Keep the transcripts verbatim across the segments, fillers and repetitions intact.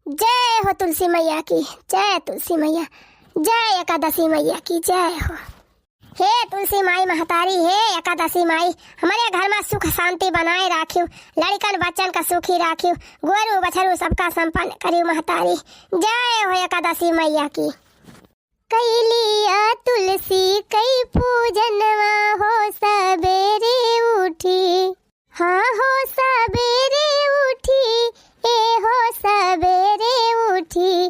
जय हो तुलसी मैया की, जय तुलसी मैया, जय एकादशी मैया की, जय हो। हे तुलसी माई महतारी, हे एकादशी माई, हमरे घर मा सुख शांति बनाए राखियो, लड़िकन बच्चन का सुखी राखियो, गोरू बछरू सबका संपन्न करियो महतारी। जय हो एकादशी मैया की। कैलिया तुलसी कई पूजनवा हो सबेरे उठी, हाँ हो सबेरे उठी, ए हो सबेरे उठी,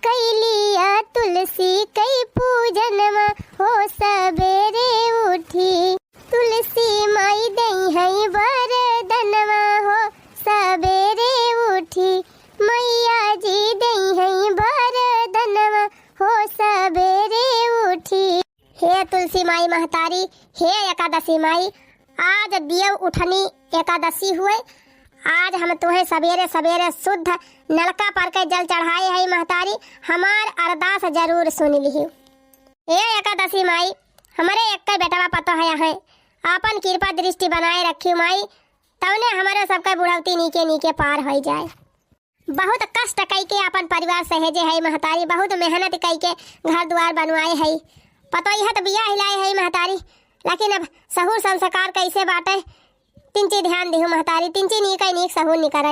कैलिया तुलसी कई पूजनवा हो सबेरे उठी। तुलसी माई दई है वरदनवा हो सबेरे उठी, मैया जी दई है वरदनवा हो सबेरे उठी। हे तुलसी माई महतारी, हे एकादशी माई, आज देव उठनी एकादशी हुए। आज हम तुहे सबेरे सबेरे शुद्ध नलका पर के जल चढ़ाए है महतारी, हमार अरदास जरूर सुन लिहियो। हे एकादशी माई, हमरे एक्कै बेटवा पतोह है, आपन कृपा दृष्टि बनाए रखियो माई, तवने हमरे सबका बुढ़ौती नीके नीके पार होइ जाए। बहुत कष्ट कइके आपन परिवार सहेजे है महतारी, बहुत मेहनत कइके घर दुआर बनवाए है। पतोहिया त बियाह लाए है महतारी, लेकिन अब सहूर संस्कार कैसे बाटे, तिनची ध्यान दिहु महतारी, तिनची नीक है नीक सहूर निकरे।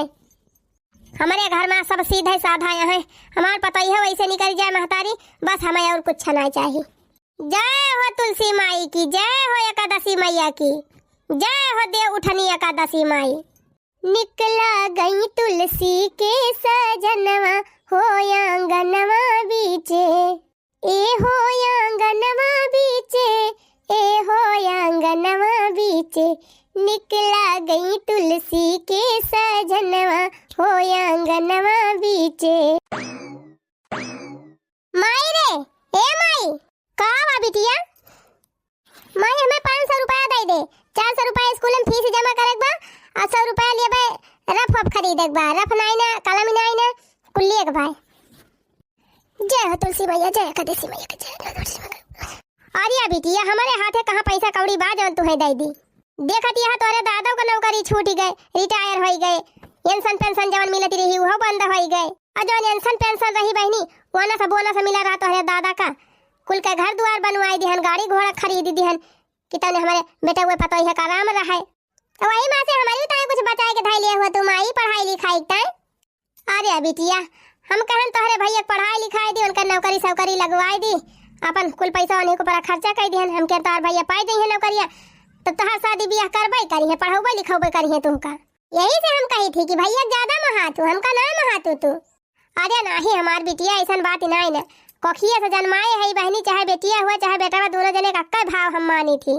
हमरे घर मा सब सीधे साधा है, हमार पतोहिया वैसे निकल जाए महतारी, बस हमें और कुछ ना चाही। जय हो तुलसी माई की, जय हो एकादशी मैया की, जय हो देव उठनी एकादशी माई। निकला गई तुलसी के सजनवा हो आंगनवा बीचे, ए हो आंगनवा बीचे, ए हो आंगनवा बीचे, निकला गई तुलसी के सजनवा हो आंगनवा बीचे। माई रे, ए माई, का बा बिटिया? माई, हमें पाँच सौ रुपया दे दे, चार सौ रुपया स्कूल में फीस जमा करे के बा, और सौ रुपया लिए बे रफ वफ खरीदे के बा, रफ नाई ना, कलम नाई ना, कुल लिए के बा। जय हो तुलसी मैया, जय एकादशी मैया के, जय हो तुलसी मैया। अरे बिटिया, हमारे हाथे कहाँ पैसा कौड़ी बा जौन तुहे दे दी? देखत यह तोहरे दादो के नौकरी छूट गए, रिटायर होई गए, पेंशन पेंशन जवन मिलत रही उहो बंद होई गए। और जवन पेंशन पेंशन रही बहिनी, बोनस बोनस मिला रहा तोहरे दादा का, कुल के घर दुआर बनवाई दिहन, गाड़ी घोड़ा खरीद दिहन, कि तने हमारे बेटा हुए पतोहिया का आराम रहे। तो वही मा से हमारी ताई कुछ बचाए के धाई लिए हुआ तू माई पढ़ाई लिखाई ताई। अरे बिटिया, हम कहन तोहरे भैया के पढ़ाई लिखाई दी, उनका नौकरी सौकरी लगवाई दी, अपन कुल पैसा उन्हीं के ऊपर खर्चा कर दिहन। हम कह तोहर भैया पाई दी है नौकरिया, तो तोहर शादी बियाह करबे करी है, पढ़ौबे लिखौबे करी है तुमका। यही से हम कही थी कि भैया ज्यादा महातू, हमका ना महातू तू। अरे नाही हमार बिटिया, ऐसन बात ही नाही न। कोखिया से जन्माए है बहनी, चाहे बेटिया हुआ चाहे बेटा हुआ, दोनों जने का एक्कै भाव हम मानी थी।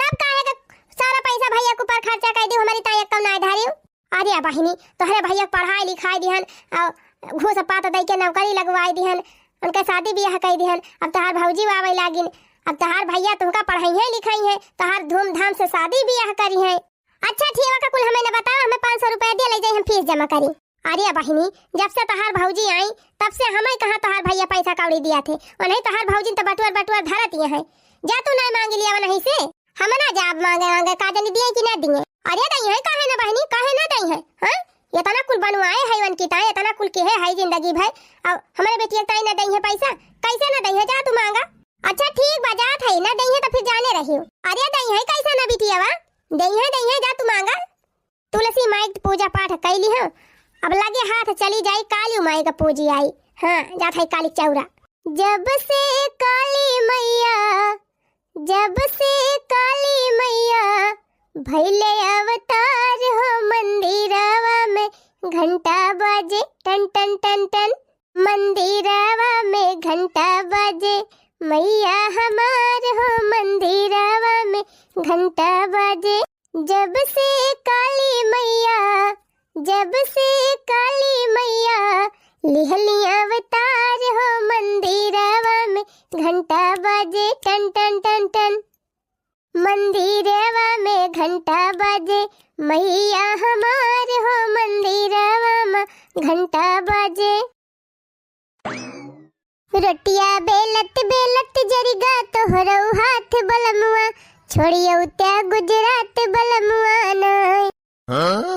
तब काहे के सारा पैसा भैया के ऊपर खर्चा कर दी, हमारी ताई एक्कौ नाय धारी। अरे बहिनी, तोहरे भैया के पढ़ाई लिखाई दिहन, और घूस पात दई के नौकरी लगवाई दिहन, उनके शादी बियाह कर दिहन। अब तोहार भौजी आवे लागिन, अब तोहार भैया तुमका पढ़ाई है लिखाई है, तोहार धूमधाम से शादी बियाह करी है। अच्छा ठीक बा, कुल हमें न बताओ, हमें पाँच सौ रुपया दिया, ले जाई हम फीस जमा करी। अरे बहिनी, जब से तोहार भौजी आई, तब से हमें कहाँ तोहार भैया पैसा कौड़ी दिया थे, और नहीं तोहार भौजी तो बटुअर बटुअर धरत ये है। जा तू नहीं मांग लिया नहीं से। हम ना जाब मांगे, मांगे का जानी दिए कि ना दिए। अरे दई है, काहे ना बहिनी, काहे ना दई है? हाँ, इतना कुल बनवाए है वन की ताई, इतना कुल के है, है जिंदगी भर, और हमारे बेटिया ताई ना दई है पैसा, कैसे ना दई है? जा तू मांगा। अच्छा ठीक बा, जात है, ना दई है तो फिर जाने रही। अरे दई है कैसे ना बिटिया वा, दई है, दई है, जा तू मांगा। तुलसी माई के पूजा पाठ कैली हो, अब लगे हाथ चली जाई काली माई का पूजी आई। हाँ, जात है काली चौरा। जब से काली मैया, जब से काली मैया भैले अवतार हो, मंदिरवा में घंटा बाजे टन टन टन टन, मंदिरवा में घंटा बाजे, मैया हमार हो, मंदिरवा में घंटा बाजे। जब से काली मैया, जब से काली मैया लिहली अवतार हो, मंदिरवा में घंटा बाजे टन टन टन टन, मंदिरवा में घंटा बाजे, मैया हमार हो, मंदिरवा में घंटा बाजे। रोटिया बेलत बेलत जरिगा तोहरो हाथ बलमुआ, छोड़ियो त्या गुजरात बलमुआ ना। हाँ?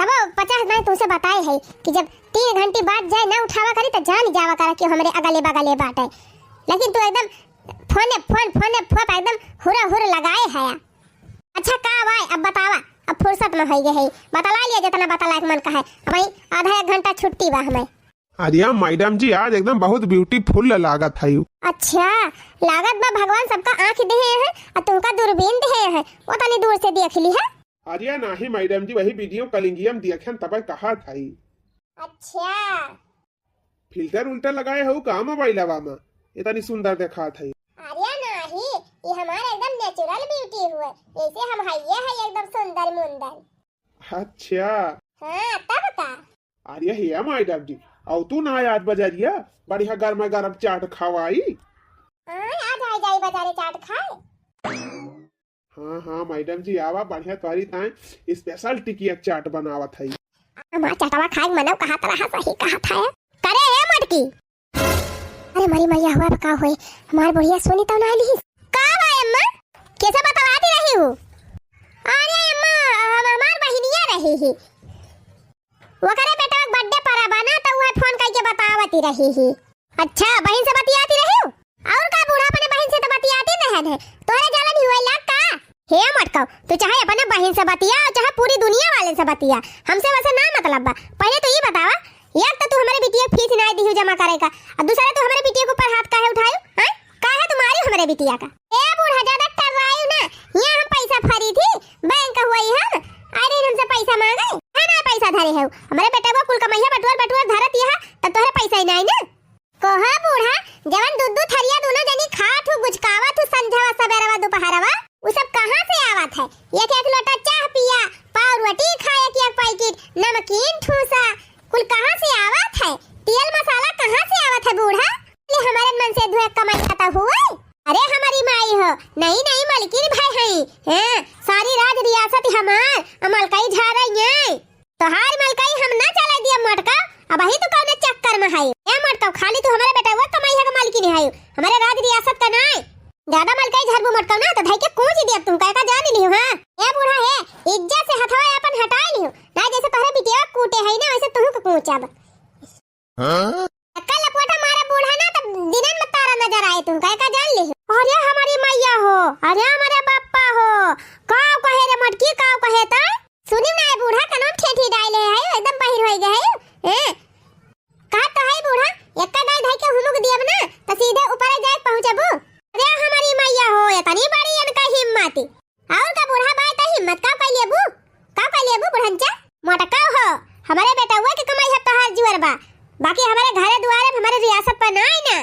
तब पचास बार तुमसे बताए है कि जब तीन घंटी बाद जाए ना उठावा करी तो जान जावा करा कि हमरे अगले बगले बाटे, लेकिन तू एकदम फोने फोन, फोने फोन, एकदम हुरा हुर लगाए है। अच्छा का भाई, अब बतावा, अब फुर्सत में होई गए है, बतला लिया जितना बतला के मन का है। अब वही आधा एक घंटा छुट्टी बा हमें। अरे मैडम जी, आज एकदम बहुत beautiful लागत है। अच्छा, लागत बा भगवान सबका आँख दिए हैं और तुमका दूरबीन दिए हैं, वो तनी दूर से देख ली है। अरे नाही मैडम जी, वही video कॉलिंगियम दिया खेन तब कहा था। अच्छा। Filter उल्टर लगाए हो का मोबाइलवा में? इतनी सुंदर देखात है। अरे नाही, ये हमारा एकदम natural beauty हुए, ऐसे हम हइये है एकदम सुंदर मुंदर। अच्छा। हाँ, तब का? अरे हे मैडम जी, आओ तू ना आज बजरिया, बढ़िया गर्मा गर्म चाट खवाई। हाँ, आज आई जाई बजारे चाट खाए। हाँ हाँ मैडम जी, आवा, बढ़िया तोहरी ताई special टिकिया चाट बनावत है। हमार चटवा खाए मनव कहत रहा, सही कहत है। करे हे मटकी। अरे मरी मैया हुआ, अब का होई? हमार बुढ़िया सुनी तो ना लिहिस। का बा अम्मा? कैसे बतलाती रही हूँ? अरे अम्मा, हम, हमार बहिनिया रही ही। ओकरे बेटवा के birthday परा बा ना, तो वह फोन करके बतावती रही ही। अच्छा, बहिन से बतियाती रही हूँ? और का बूढ़ा अपने बहिन से तो बतियाती रहन है, तोहरे जलन ही होइला का? हे मटकाऊ, तू चाहे अपने बहिन से बतिया, चाहे पूरी दुनिया वाले से बतिया, हमसे वैसे ना मतलब बा। पहले तो ये बतावा, एक तो तू हमारे बिटिया के फीस नाई दिहू जमा करे का, और दूसरा तू हमारे बिटिया के ऊपर हाथ काहे उठायू? हैं? काहे तू मारी हमारे बिटिया का? ए बूढ़ा, ज्यादा टर्रायू ना, यहाँ हम पैसा फरी थी, बैंक हुई हम, अरे हमसे पैसा मांगे, है ना पैसा धरे है, हमारे बेटा वो कुल कमैया बटुअर बटुअर धरत यहाँ, तब तोहरे पैसा ही नाई ना। कोहा बूढ़ा, जवन दूध दूध थरिया दोनों जनी खात हूँ, गुचकावत हूँ, संझवा सबेरवा दोपहरवा, उ सब कहाँ से आवत है? एक एक लोटा चाह पिया, पाव रोटी खाए, एक एक पैकेट नमकीन ठूसा, कुल कहाँ से आवत है? तेल मसाला कहाँ से आवत है बूढ़ा? ले हमारे मन से धुए कमाई खाता हुए। अरे हमारी माई हो, नहीं नहीं मलकिन भाई है, हैं, सारी राज रियासत हमार, अमलकई झारा ये। तोहार मलकई हम ना चले दिया मोटका, अबही तू कौने चक्कर में है? ए मोटका, खाली तू हमारे बेटवा कमाई है के मालकिन है, हमारे राज रियासत का नाय। ज्यादा मलकई झरबू मोटका ना तो धई के कूच दिया तू, कह का जान लियो, हाँ? ए बूढ़ा है, इज्जत से हथवा अपन हटाए लियो, ना जैसे तोहरे बिटिया कूटे है ना वैसे तुहू के कूचब। हाँ? अक्का लपवटा मारा बूढ़ा ना, तब दिनन में तारा नजर आए तुमका, एका जान लिहो। अरे हमारी मैया हो, अरे हमारे बापा हो, काव कहे रे मटकी, काव कहे त? सुनी ना ए बूढ़ा, कनवा में ठेठी डाले है, एकदम बहिर होई गए है, हैं? कहत तो है बूढ़ा, एक्का डाल धई के हुमुक दियब ना, त सीधे ऊपर जाए पहुँचबू। अरे हमारी मैया हो, इतनी बड़ी इनका हिम्मत। और का बूढ़ा बाय त हिम्मत का कइ लेबू? का कइ लेबू बुढ़नचा? मोटका हो, हमरे बेटउआ के कमाई है तोहार जुअर बा, बाकी हमरे घरे दुआरे में हमरे रियासत पर ना आई ना।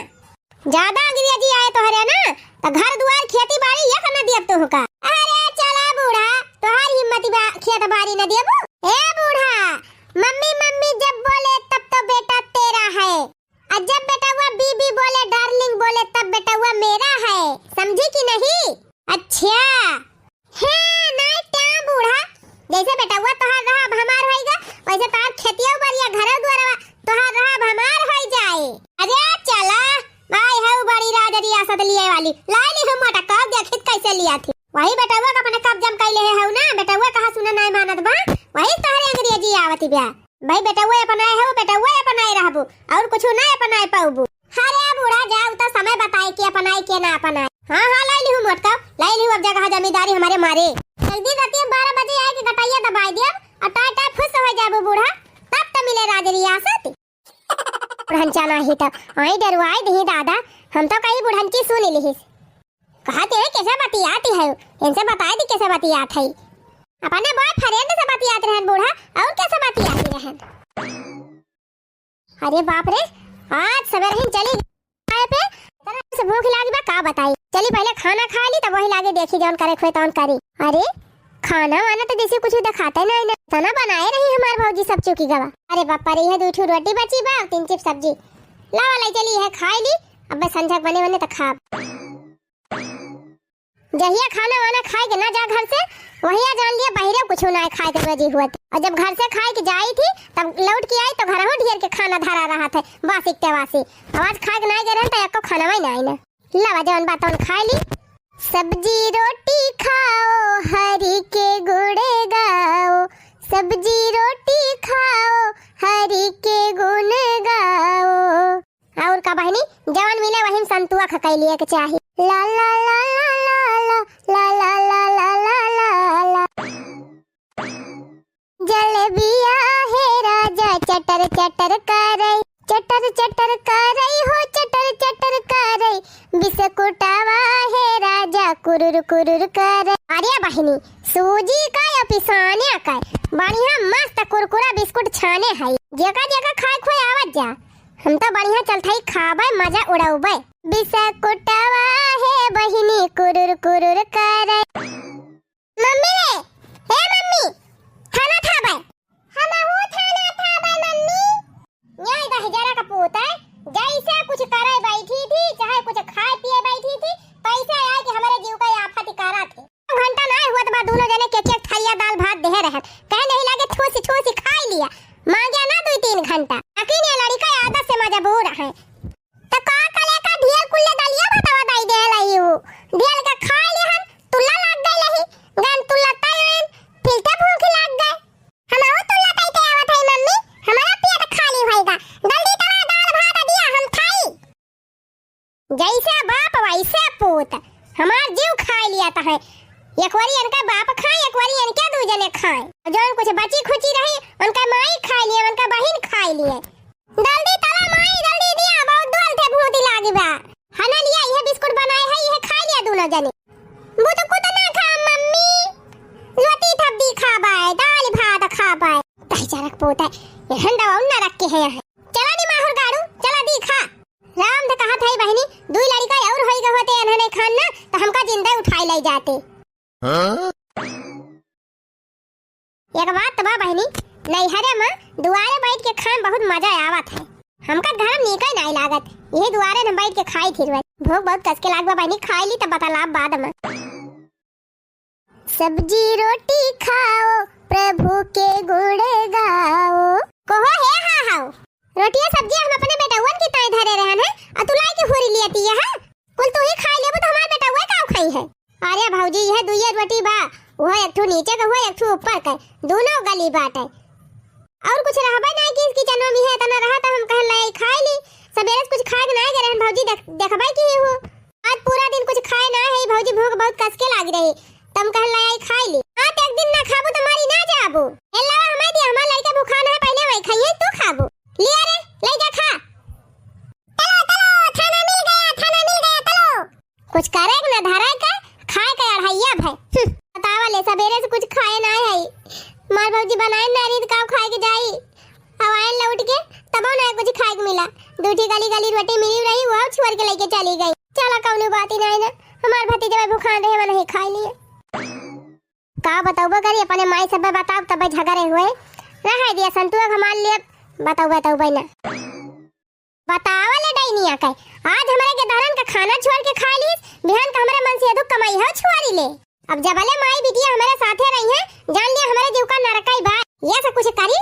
ज्यादा अंग्रेजी आए तोहरे ना, त घर दुआर खेती बाड़ी एक न दियब तोहका। अरे चला बूढ़ा, तोहार हिम्मत बा खेत बाड़ी न देबू? ए बूढ़ा, मम्मी मम्मी जब बोले तब तो बेटा तेरा है। और जब बेटउआ बीबी बोले, डार्लिंग बोले, तब बेटउआ मेरा है, समझी कि नहीं? अच्छा। हे नाय क्या बूढ़ा, जैसे बेटउआ तोहार रहा, अब हमार होइगा, वैसे तोहार खेतिया बढ़िया, घरो दुआरवा तोहार रहा, अब हमार होई जाए। अरे चला, भाई है बड़ी राज रियासत लिए वाली, लाई ली हम मोटका, देखित कैसे लिया थी। वही बेटउआ का अपने कब्जा में कैले है हऊ ना, बेटउआ कहा सुना नाय मानत बा, वही तोहरे अंग्रेजी आवत बा। भाई बेटउआ अपनाए हो, बेटउआ अपनाए रहबू, और कुछ ना अपनाए पाउबू। अरे बूढ़ा जा, उ तो समय बताए के अपनाए के ना अपनाए। हाँ हाँ, लाई लिहू मोटका, लाई लिहू, अब जगह जमींदारी हमारे मारे। एक दिन राती में बारह बजे आए के गटैया दबाई दियब, और टाय टाय फुस हो जाबू बूढ़ा, तब तो मिले राज रियासत। बुढ़नचा नाही तब आई डरवाई दिही दादा, हम तो कही बुढ़नची सुन लिहिस। कहत है कैसे बतियाती है, इनसे बताई दी कैसे बतियात है। अपने बॉयफ्रेंड से बतियात रहन बूढ़ा, और कैसे बतियाती रहन। अरे बाप रे, आज सवेरे ही चली गई पे, इतना से भूख लागी बा का बताई। चली पहले खाना खा ली, तब वही लागे देखी जौन करे खोए तौन करी। अरे खाना वाना तो जैसे कुछ दिखाते नहीं ना, इतना बनाए रही हमार भौजी सब चुकी गवा। अरे बापा रे, यह दो ठो रोटी बची बा, तीन चिप सब्जी। लावा लाई चली, यह खाई ली, अब बस संझक बने बने तो खाब। जहिया खाना वाना खाए के ना जा घर से, वहिया जान लिया बहिरे कुछ ना खाए के रोजी हुआ थी। और जब घर से खाए के जाई थी, तब लौट के आई तो घर हो ढेर के खाना धरा रहा था, बासी के वासी। आवाज खाए के ना गए रहन तो एको खाना वही ना आई ना। लावा जवन बात तवन खाए ली। सब्जी रोटी खाओ, हरि के गुण गाओ, सब्जी रोटी खाओ, हरि के गुण गाओ। और का बहिनी, जवन मिले वही में संतुआ खकई लिए के चाही। ला ला ला ला ला ला ला ला ला ला ला ला। जलेबिया हे राजा चटर चटर करई, चटर चटर करई हो चटर चटर करई। बिस्कुटवा हे राजा कुरुर कुरुर करई। अरे बहिनी, सूजी का या पिसाने का बढ़िया मस्त कुरकुरा बिस्कुट छाने हई। जेका जेका खाए खोए आवत जा, हम तो बढ़िया चलत हई खाबे मजा उड़ाउबे। बिस्कुटवा हे बहिनी कुरुर कुरुर करई। मम्मी रे, हे मम्मी, खाना खाबे। हमहू खाना खाबे मम्मी। यही दहिजरा का पूत है, जैसे कुछ करे बैठी थी, चाहे कुछ खाए पिए बैठी थी, तैसे आए कि हमारे जीव का आफत करा थे। घंटा ना हुआ तो बा दोनों जने के एक एक थरिया दाल भात देहे रहन। कहे नहीं लागे ठूसी ठूसी खाई लिया, मांगे ना दो तीन घंटा। अकिन ये लड़का आदत से मजबूर है। त का कले का ढेल कुल्ले दलिया भातवा दाई दे लई उ। ढेल के खाई ले हम, तुल्ला लाग गई लही। गन तुल्ला तैन, फिलते भूख लाग गए। हमहू तुल्ला तैते आवत हई मम्मी, हमारा पेट खाली होएगा। जल्दी तवा दाल भात दिया हम खाई। जैसे बाप वैसे पूत, हमार जीव खाई लिया त है। एक बारी इनका बाप खाए, एक बारी इनके दू जने खाए। जौन कुछ बची खुची रही, उनका माई खाई लिए, उनका बहिन खाई लिए। जल्दी तवा माई, जल्दी दिया, बहुत दोल थे भूत लागी बा। हना लिया, यह बिस्कुट बनाए है, यह खाई लिया दोनों जने। बुतकु त ना खा मम्मी, रोटी थब्बी खाबे, दाल भात खाबे। भाई चारक पोता, यहन दवा उन्ना रख के है यहाँ। चला नी माहुर गाड़ू, चला दी खा। राम त कहा था बहिनी, दुई लड़का और होई गए होते इन्होंने खान ना, तो हमका जिंदा उठाई ले जाते। हाँ? एक बात तो बा बहिनी, नैहरे में दुआरे बैठ के खाए में बहुत मजा आवत है। हमका घर में नीके नाई लागत, यही दुआरे में बैठ के खाई थी रुआ। भूख बहुत कस के लाग बा बहिनी, खाई ली तब बतलाब बाद में। सब्जी रोटी खाओ, प्रभु के गुण गाओ। कहो हे हा हाओ, रोटिया सब्जी हम अपने बेटउअन के ताई धरे रहन है, और तू लाई के हुरी लियती है, कुल तू ही खाई लेबू तो हमार बेटउआ का खाई है? अरे भौजी, यह दुइये रोटी बा, वह एक ठो नीचे के हुआ, एक ठो ऊपर के, दोनों गली बाटे। और कुछ रहबे नहीं कि किचनवा में है, इतना रहा तो हम कहन लाई खाई ली। सबेरे से कुछ खाए के नहीं गए रहन भौजी, देख, देखबे की हो। आज पूरा दिन कुछ खाए ना है भौजी, भूख बहुत कस के लाग रही, तब हम कहन लाई खाई ली। हाँ, तो एक दिन ना खाबू तो मरी ना जाबू। ए लावा हमारे दिया, हमार लड़का भूखा ना है, पहले वही खाइए, तू खाबू। लिया रे, ले जा खा। चलो, चलो, थाना मिल गया, थाना मिल गया, चलो। कुछ करे के ना धरे के, खाए के अढ़ैया भय। हम्म, बतावा ले, सबेरे से कुछ खाए ना है। मार भौजी बनाए ना रही तो का खाए के जाई? अब आए लौट के, तबो ना कुछ खाए के मिला। दूठी गली गली रोटी मिली रही, वो छोड़ के लेके चली गई। चला, कौनो बात ही नहीं ना, हमार भतीजा भाई भुखान रहे, वो नहीं खाए लिए। का बतौबो करी, अपने माई सब बताओ, तब झगड़े हुए। रहे दिया संतुआ हमार लिए, बतौबे तौबे ना। बतावा ले डैनिया के, आज हमरे के धरन का खाना छोड़ के खा लीस, बिहान का हमरे मन से अधू कमाई हो छुआरी ले। अब जबले माई बिटिया हमरे साथे रही हैं, जान लिया हमरे जीव का नरकाई बा। ये से कुछ करी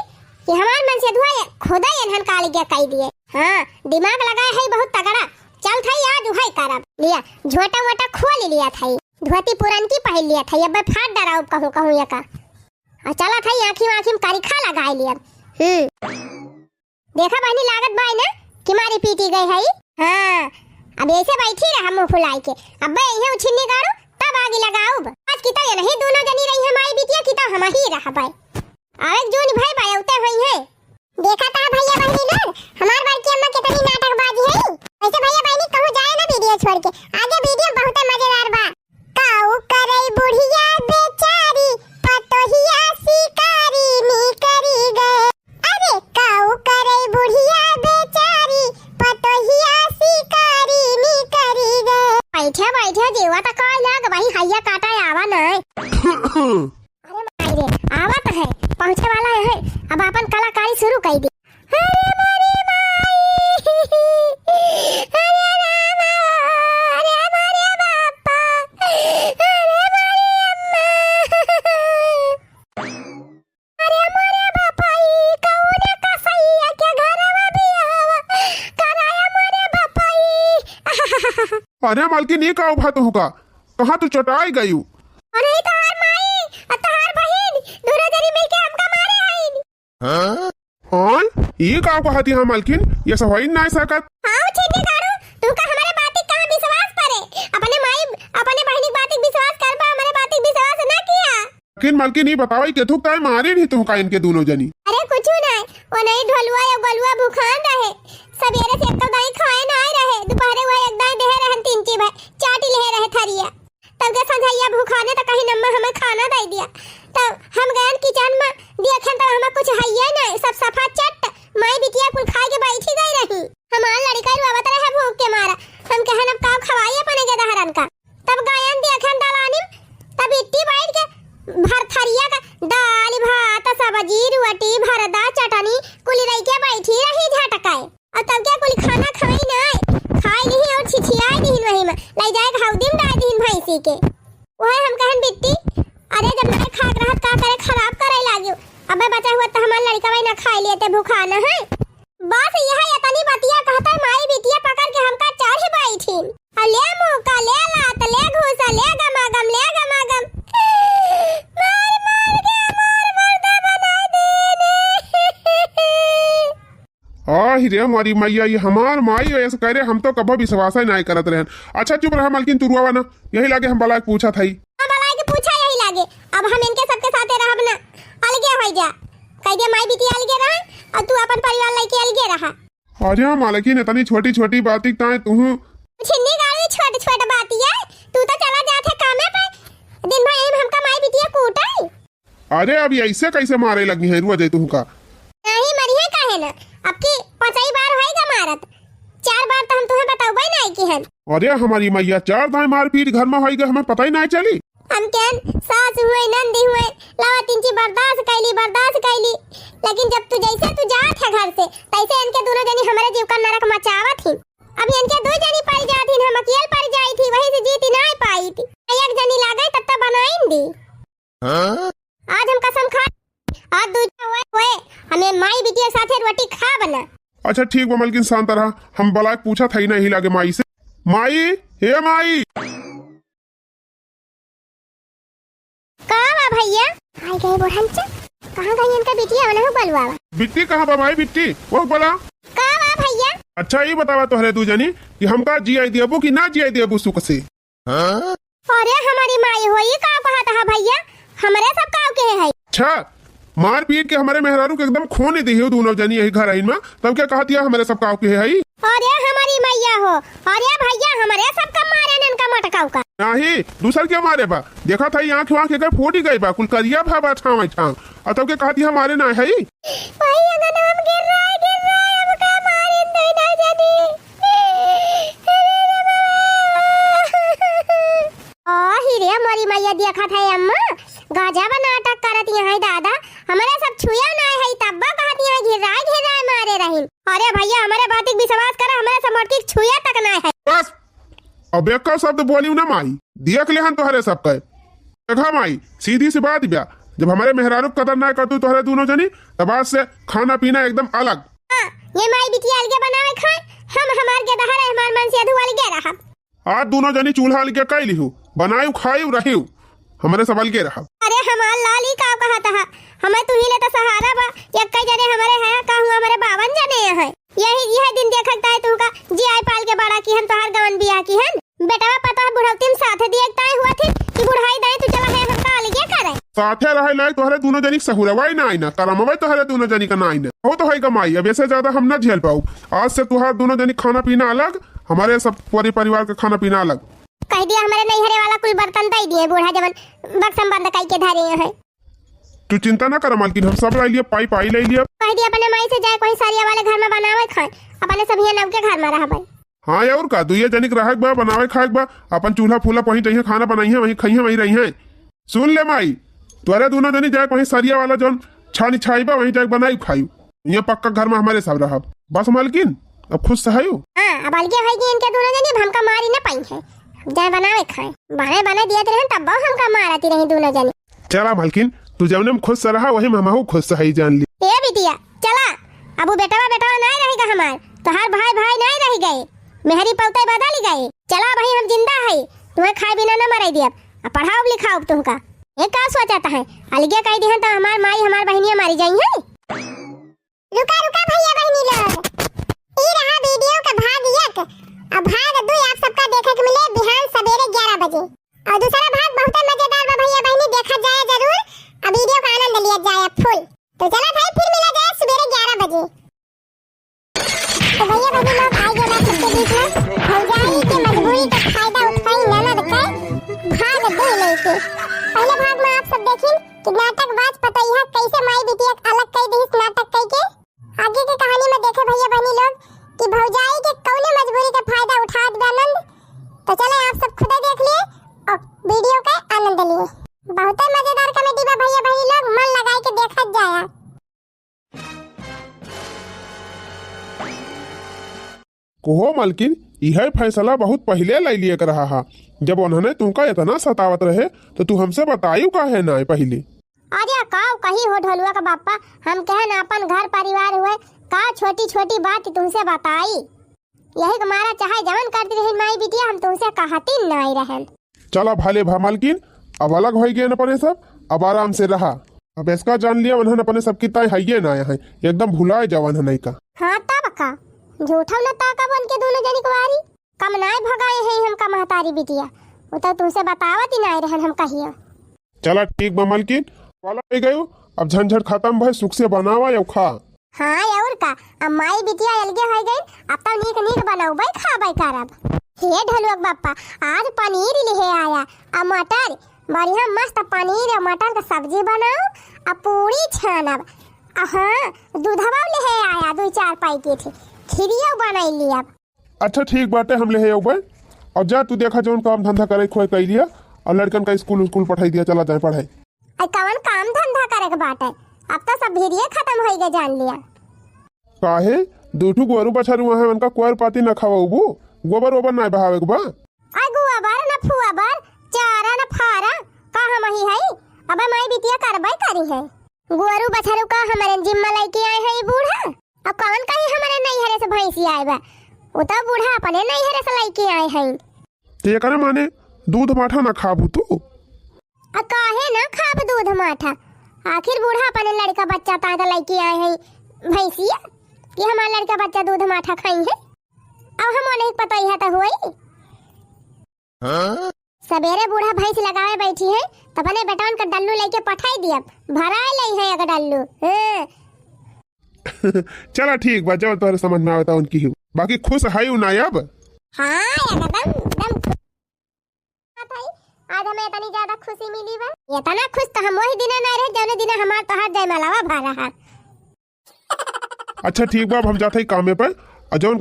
कि हमार मन से अधुआ ये खुदा ये धन काली के कही दिए। हाँ, दिमाग लगाए है बहुत तगड़ा। चल थाई आज उहाई करब। लिया, झोटा वोटा खोल लिया थाई। धोती पुरनकी पहिन लिया थाई, अब फाट डराउब कहूँ कहूँ ये का। आ चला थाई आँखी आँखी में करिखा लगाए लिया। हम्म। देखा बहिनी, लागत बाय ना कि मारी पीटी गई है। हाँ, अब ऐसे बैठी रहा मुंह फुलाई के। अब बे इहे उछिन्नी गाड़ू, तब आगी लगाउब। आज की तो ये नहीं दोनों जनी रही है माई बिटिया की, तो हम ही रहबे। अब एक जून भाई बायौते हुई है। देखा था भैया बहिनी लोग, हमार बड़की अम्मा कितनी नाटकबाजी है। वैसे भैया बहिनी कहूँ जाए ना वीडियो छोड़ के, आगे वीडियो बहुत मजेदार बा। काऊ करई बुढ़िया बेचारी, पतोहिया शिकारी निकरी गए। अरे काऊ करई बुढ़िया बेचारी, पतोहिया शिकारी निकरी गए। बैठे बैठे जीवा त कहे लाग, वही हैया काटा आवा ना। अरे माई रे, आवत है, पहुँचे वाला है, अब अपन कलाकारी शुरू कर दी। अरे मोरे माई, अरे रामा, अरे मोरे बापा, अरे मोरे अम्मा। अरे मोरे बापा, ई कौन कसैया के घरवा बियाहवा कराया मोरे बापा ई। अरे मालकिन, ई का उभा तुहका? कहाँ तू चटाई गयू? अरे तोहार माई, आ तोहार बहिन, दोनों जनी मिलके हमका मार हाँ? हाँ, ई का कहत हया मलकिन? ये सब होइ नाहीं सकत। हाँ, छिन्नी गाड़ू, तुहका हमरे बातिक कहाँ विश्वास परे? अपने माई, अपने बहिनी के बातिक विश्वास करबा, हमरे बातिक विश्वास ना किया। लेकिन मलकिन, ई बतावा, ई केथुक ताईं मारिन ही तुहका इनके दूनो जनी? अरे कुछु नाहीं, ओनही ढोलुआ अउ गोलुआ भुखान रहे, सबेरे से एक्को दाईं खाए नाहीं रहे, दुपहरे वह एक दाईं देहे रहन तीन चीज भर, चाटी लेहे रहे थरिया। तब के संझइया भुखाने त कहिन अम्मा हमें खाना दइ दिया। तब हम गयन किचन मा, देखेन तब हमें कुछ हइये नाहीं, सब सफा चट, माई बिटिया कुल खाए के बैठी गई रही। हमार लड़िका रोवत रहे भूख के मारा। हम कहेन अब काव खवाई अपने गेदहरन का। तब गयन देखेन दलानी मा, तब इट्टी बैठ के भर थरिया का दाल, भात, सब्जी, रोटी, भरदा, चटनी कुल लइके बैठी रही झटकाए। अउ तब के कुल खाना खाई नाहीं, खाई लिही अउ छिछियाई दिहिन वही मा, लइ जाए के हौदी मा डाल दिहिन भैंसी के। उहइ हम कहेन बिट्टी, अरे जब नाहीं खाक रहत का करे, खराब करइ लागिउ। अबे बचा हुआ त हमार लड़िका वही ना खाई लेते, भुखान है। बस यह एतनी बतिया कहत माई बिटिया पकड़ के हमका चढ़ बैठिन। अउ ले मुक्का, ले लात, ले घूसा, ले गमागम, ले गमागम। मार मार के हमार मुर्दा बनाई दीन। आहि रे मोरी मइया, ई हमार माई अइसे करे, हम तो कबो विश्वासइ नाहीं करत रहेन। अच्छा चुप रहा मलकिन, तू रोवा ना, यही लागे हम बलाइके पूछत हई। हाँ, बलाइके पूछा यही लागे। अब हम इनके सबके साथे रहब ना, अलगे होइ जा। कहि दे माई बिटिया अलगे रहा अउ तू अपन परिवार लइके अलगे रहा। अरे मलकिन, इतनी छोटी छोटी बातिक ताईं तुहू। छिन्नी गाड़ू, छोट छोट बातिया, तू तो चला जात है कामे पे, दिन भर एम हमका माई बिटिया कूटइ। अरे, अब अइसे कइसे मारइ लगी हैं, रुआ जाए तुहका। नाहीं, मरिहे काहे ना? अब की पचई बार होइगा मारत, चार बार त हम तुहें बतउबइ नाहीं किहन। अरे, हमरी मइया, चार दाईं मारपीट घर मा होइगा, हमें पतइ नाहीं चली। हम केन सास हुए, नंदी हुए, लावा तिनची बर्दाश्त कइली, बर्दाश्त कइली, लेकिन जब तू जइसे तू जात है घर से, तइसे इनके दूनो जनी हमरे जीव का नरक मचावत ही। अब इनके दुइ जनी परि जात ही, हम अकेल परि जाई थी, वही से जीति नाहीं पाई थी। एक जनी लागइ तब तक बनाइन दी। हाँ? आज हम कसम खा, आज दूजा हुए, हुए, हमें माई बिटिया साथे रोटी खाब ना। अच्छा ठीक बा मलकिन, शांत रहा, हम बलाइके पूछत हई ना यही लागे माई से। माई, हे माई। का बा भइया? आइ गए बुढ़नचा, कहाँ गई इनका बिटिया, उन्हें बलुआवा। बिट्टी कहाँ बा माई, बिट्टी, वो बोला। का बा भइया? अच्छा ई बतावा तोहरे दू जनी कि हमका जियाइ देबू कि ना जियाइ देबू सुख से? अरे हमरी माई हो, ई का कहत ह भइया? हमरे सब काव के है। अच्छा, मार पीट के हमरे मेहरारू के एकदम खून दिहिउ दूनो जनी यही घरइन मा, तब का कहत ह हमरे सब काव के है? अरे हमरी मइया हो, अरे भइया हमरे सब का मारे ननका मटकाऊ का। नाहीं, दूसर के मारे बा, देखत हई आँख वाँख एकर फूटि गइ बा, कुल करिया भा बा ठाँव ठाँव, अउ तब का कहत ह मारे ना है। वही अगन हम गिर रहा है, गिर रहा है, हमका मारिन दूनो जनी। आहि रे मोरी मइया, देखत है अम्मा, गजब नाटक करत यहाँ दादा, हमरे सब छुया नाहीं है, तब्बो कहत यहाँ घिर्राए घिर्राए मारे रहिन। अरे भइया, हमरे बातिक विश्वास करा, हमरे सब मोटकी छुया तक नाहीं है। बस, अब एक्को शब्द बोलिउ ना माई, देख लेहन तोहरे सब के। देखा माई, सीधी सी बात बा, जब हमरे मेहरारू के कदर नाहीं करतू तोहरे दूनो जनी, तब आज से खाना पीना एकदम अलग। हाँ, ये माई बिटिया अलगे बनावे खाए, हम हमार गेदहर है, हमार मनसेधू अलगे रहब। आज दूनो जनी चूल्हा अलगे कइ लिहू, बनाइउ, खाइउ, रहिउ, हमरे सब अलगे रहब। अरे हमार लाल ई का कहत ह, हमें तुही ले त सहारा बा, एक्कइ जने हमरे हैं, कहूँ हमरे बावन जने हैं। यही, यह दिन देखत ताईं तुहका जियाइ पाल के बड़ा किहन, तोहार गवन बियाह किहन। बेटवा पतोह बुढ़ौती में साथे दिए ताईं हुआ थी कि बुढ़ाई दाईं तू चला है हमका अलगे करे। साथे रहइ लायक तोहरे दूनो जनी सहुरवाई ना आई ना, करमवाई तोहरे दूनो जनी का ना आई ना। बहुत होइगा माई, अब एसे ज्यादा हम ना झेल पाउब। आज से तोहार दूनो जनी खाना पीना अलग, हमरे सब पूरे परिवार का खाना पीना अलग। कहि दिया हमरे नइहरे वाला कुल बर्तन दइ दिए, बूढ़ा जवन बक्सम बंद कइ के धरे हैं। तू चिंता ना करा मालकिन, हम सब लइ लिया, पाई पाई लइ लिया। कहि दिया अपने माई से जाए कोई सरिया वाले घर मा बनावे खाए, अपने सब हियाँ नवके घर मा रहबे। हाँ अउर का, दुइये जनिक रहक बा, बनावे खाएक बा, अपन चूल्हा फूला पहुँच जइहें, खाना बनइहें, वहीं खइहें, वहीं रहिहें। सुन ले माई, तोहरे दूनो जनी जाए वहीं सरिया वाला जौन छानी छाई बा, वहीं जाए बनाई खाई। इहाँ पक्का घर मा हमरे सब रहब। बस मालकिन, अब खुश सहयू? हाँ, अब अलगे होइगी इनके दूनो जनी, अब हमका मारी न पाई है। जाए बनावे खाए। बने बने दियत रहन, तब्बो हमका मारती रही दूनो जनी। चला मालकिन, तू जौने मा खुश रहा, वही मा हमहू खुश हई, जान ली। ए बिटिया, चला, अब उ बेटवा बेटवा नाहीं रहिगा हमार, तोहार भाई भाई नाहीं रहि गए, मेहरी पौते बदलि गए। चला, अबहीं हम जिंदा हई, तुहें खाए बिना न मरइ दियब, आ पढ़ाउब लिखाउब तुहका। ए का सोचत है, अलगे कइ दिहन त हमार माई हमार बहिनिया मारी जइहें। रुका, रुका भइया बहिनी लोग, ई रहा video का भाग एक। अब भाग दुई आप सबका देखे के मिले बिहान सबेरे ग्यारह बजे। और दूसरा भाग बहुते मजेदार बा भइया बहिनी, देखा जाए जरूर। अब video का आनंद लिया जाए full। तो चला भाई, फिर मिला जाए सबेरे ग्यारह बजे। तो भइया बहिनी लोग, आ गया सबके बीच में भौजाई के मजबूरी का फायदा उठाई ननद के भाग दो लेके। पहले भाग में आप सब देखिन कि नाटकबाज पतोहिया कैसे माई बिटिया के अलग कई दिहिस नाटक कई के। आगे के कहानी में देखे भइया बहिनी लोग कि भौजाई के कौने मजबूरी का फायदा उठात बा ननद। तो चले आप सब खुदे देख लिए और video का आनंद लिए। बहुते मजेदार comedy बा भइया बहिनी लोग, मन लगाए के देखत जाया। कहो मलकिन, इहै फैसला बहुत पहिले लइ लिए के रहा हा। जब उन्हने तुमका इतना सतावत रहे, तो तू हमसे बतायू काहे नाय पहिले? अरे काऊ कही हो ढोलुआ का बापा, हम कहन आपन घर परिवार हुए, का छोटी छोटी बात तुमसे बताई? यही के मारा चाहे जवन करती रही माई बिटिया, हम तुमसे कहती नाय रहन। चला भले भा मलकिन, अब अलग होइ गए अपने सब, अब आराम से रहा। अब इसका जान लिया, उन्हन अपने सबकी ताई हइये ना आया है, एकदम भुलाए जावन है नहीं का। हाँ तब का, झूठा न ताकब उनके दोनों जनी कुवारी, कम नाय भगाए है हमका महतारी बिटिया, वो तो तुमसे बतावत ही नाय रहन हम कहियो। चला ठीक बा मलकिन, वाला हो गयो, अब झंझट खत्म भय, सुख से बनावा या खा। हाँ, और का, अब माई बिटिया अलगे होइ गइन, अब तो नीक नीक बनउबै खाबै करब। हे ढलुआ के बापा, आज पनीर लिहे आया, आ मटर, बढ़िया मस्त पनीर आ मटर का सब्जी बनाओ, आ पूरी छानब। आ हाँ, दूधवा लिहे आया दुइ चार पैकेट, खीरियो बनाई लियब। अच्छा ठीक बाटे, हम लिहे अउबै। अब जा तू देखा जौन काम धंधा करे खोए कइ लिया, और लड़कन का स्कूल उस्कूल पठाई दिया, चला जाए पढ़ाई। अरे कवन काम धंधा करे के बाटे? अब तो सब भीड़िए खत्म होइ गए जान लिया। काहे? दू ठू गोरू बछरू हैं, उनका कोयर पाती न खवाउबू? गोबर ओबर नाय बहावे के बा? अरे गोबर न फुआबर, चारा न फारा, का हम ही हई? अबे माई बिटिया करबै करी है। गोरू बछरू का हमरे जिम्मा लइके आए हैं ई बूढ़ा? अब कवन कही हमरे नैहरे से भैंसी आए बा? उ तो बूढ़ा अपने नैहरे से लइके आए हैं। ते एकरे माने दूध माठा ना खाबू तू? आ काहे ना खाब दूध माठा? आखिर बूढ़ा अपने लड़का बच्चा तांय त लइके आए हैं भैंसिया कि हमार लड़का बच्चा दूध माठा खाई है। अब हम ओनही पतोहिया त हुई। हाँ? सबेरे बूढ़ा भैंस लगावे बैठी है, त अपने बेटवन का डल्लू लइके पठाई दिया, भराए लई है एक डल्लू। हाँ। चला ठीक बा, जब तोहरे समझ में आवता उनकी ही। बाकी खुश है उ ना अब? हाँ, एकदम, एकदम खुश। आज हमें इतनी ज्यादा खुशी मिली बा। इतना खुश तो हम वही दिना ना रहे, जौने दिना हमार तोहार जयमालावा भा रहा। अच्छा ठीक बा, अब हम जात हई कामे पे, और जौन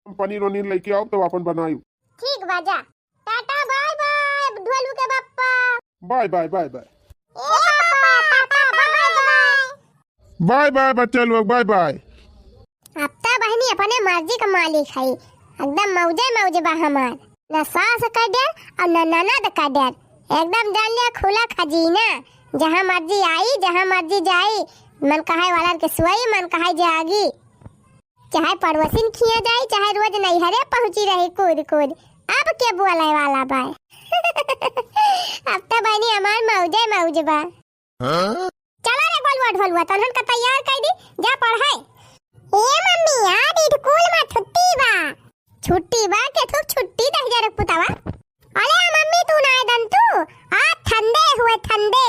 पनीर वनीर लइके आउब तब आपन बनाइब। ठीक बा, जा। टाटा बाय बाय ढोलू के बप्पा। Bye bye, bye bye. ए पापा, tata bye bye. Bye bye बच्चा लोग, बाय बाय। अब तो बहिनी अपने मर्जी का मालिक है, एकदम मौजे मौज बा हमार। न सास का डर और न ननद का डर, एकदम जान लिया खुला खजीना। जहाँ मर्जी आई, जहाँ मर्जी जाई, मन कहे वाला के सोई, मन कहे जागी। चाहे पड़ोसिन खिया जाई, चाहे रोज नैहरे पहुँची रही कूद कूद। अब के बोले वाला बा? अब तो बहिनी हमार मौजे मौज बा। हाँ? चला रे ढोलुआ, ढोलुआ, तोहन का तैयार कर दी, जा पढ़ाई। ए मम्मी, आज स्कूल में छुट्टी बा। छुट्टी बा? के थुक छुट्टी दहिजरा के पुतवा? अरे मम्मी, तू ना दन तू, आज ठंडे हुए, ठंडे।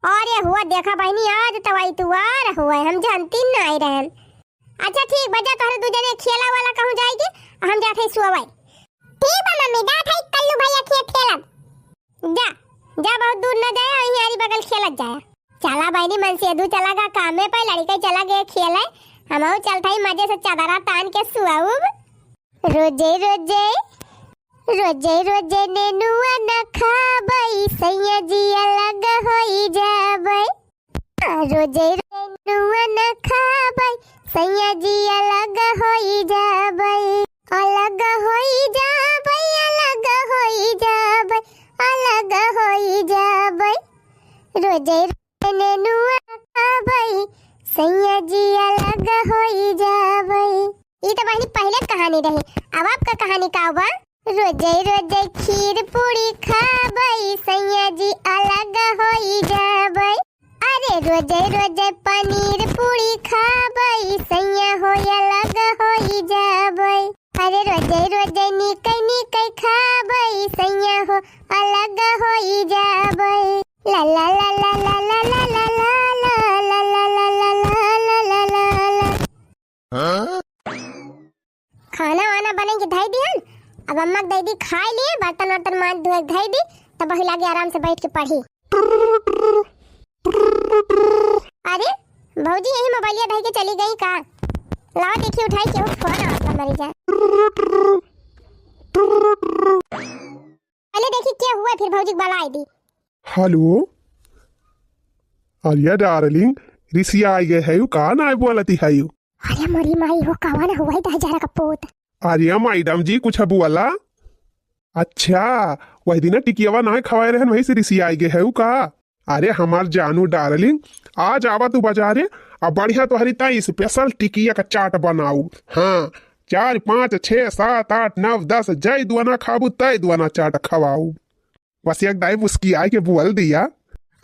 अरे हुआ देखा बहिनी, आज तवाई तुआर हुए, हम जानती ना रहन। अच्छा ठीक बा, जा तोहरे दू जने खेला वाला कहूँ जाएगी, हम जात हई सुअवाई। ठीक बा मम्मी, जात हई कल्लू भैया खेत खेलब। जा, जा बहुत दूर न जाए, यहीं आरी बगल खेलत जाए। चला बहिनी मन से दू चला गा कामे पे, लड़के चला गए खेले, हमहू चलत हई मजे से चादरा तान के सुअउब। रोजे रोजे, रोजे रोजे नेनुआ न खाबई, सैया जी अलग होई जाबई। रोजे नेनुआ न खाबई, सैया जी अलग होई जाबई, अलग होई जाबई, अलग होई जाबई, अलग होई जाबई। रोजे नेनुआ खाबई, सैया जी अलग होई जाबई। ई तो बहिनी पहले कहानी रही, अब आपका कहानी का बा? रोजे रोजे खीर पूरी खाबई, सैया जी अलग होई जाबई। अरे रोजै रोजै पनीर पूरी खाबै, सैया हो अलग होई जाबै। अरे रोजै रोजै निकै निकै खाबै, सैया हो अलग होई जाबै। ला ला ला ला। हाँ? खाना वाना बनै के धई दिहन, अब अम्मा के दई दी खाई लिए, बर्तन वर्तन मांज धोए के धई दी, तब वही लागे आराम से बैठ के पढ़ी। अरे भौजी यही मोबाइलिया धई के चली गई का? लावा देखी उठाई, केहू फोन आवत बा, मरी जा। पहले देखी के हुआ, फिर भौजी के बुलाई दी। हेलो, अरे डार्लिंग, रिसियाई गए हयू का, नाय बोलती हयू? अरे मोरी माई हो, कवन हुआ दहिजरा का पूत? अरे मैडम जी, कुछ बोला। अच्छा, वही दिन टिकियावा नाय खवाए रहन, वही से रिसियाई गए हयू का? अरे हमार जानू डार्लिंग, आज आवा तू बाजारे, आ बढ़िया तोहरी ताई स्पेशल टिकिया का चाट बनाऊ। हाँ, चार, पाँच, छः, सात, आठ, नौ, दस, जय दुआना खाबू, तय दुआना चाट खवाऊ। बस एक दाई मुस्कियाई के बोल दिया।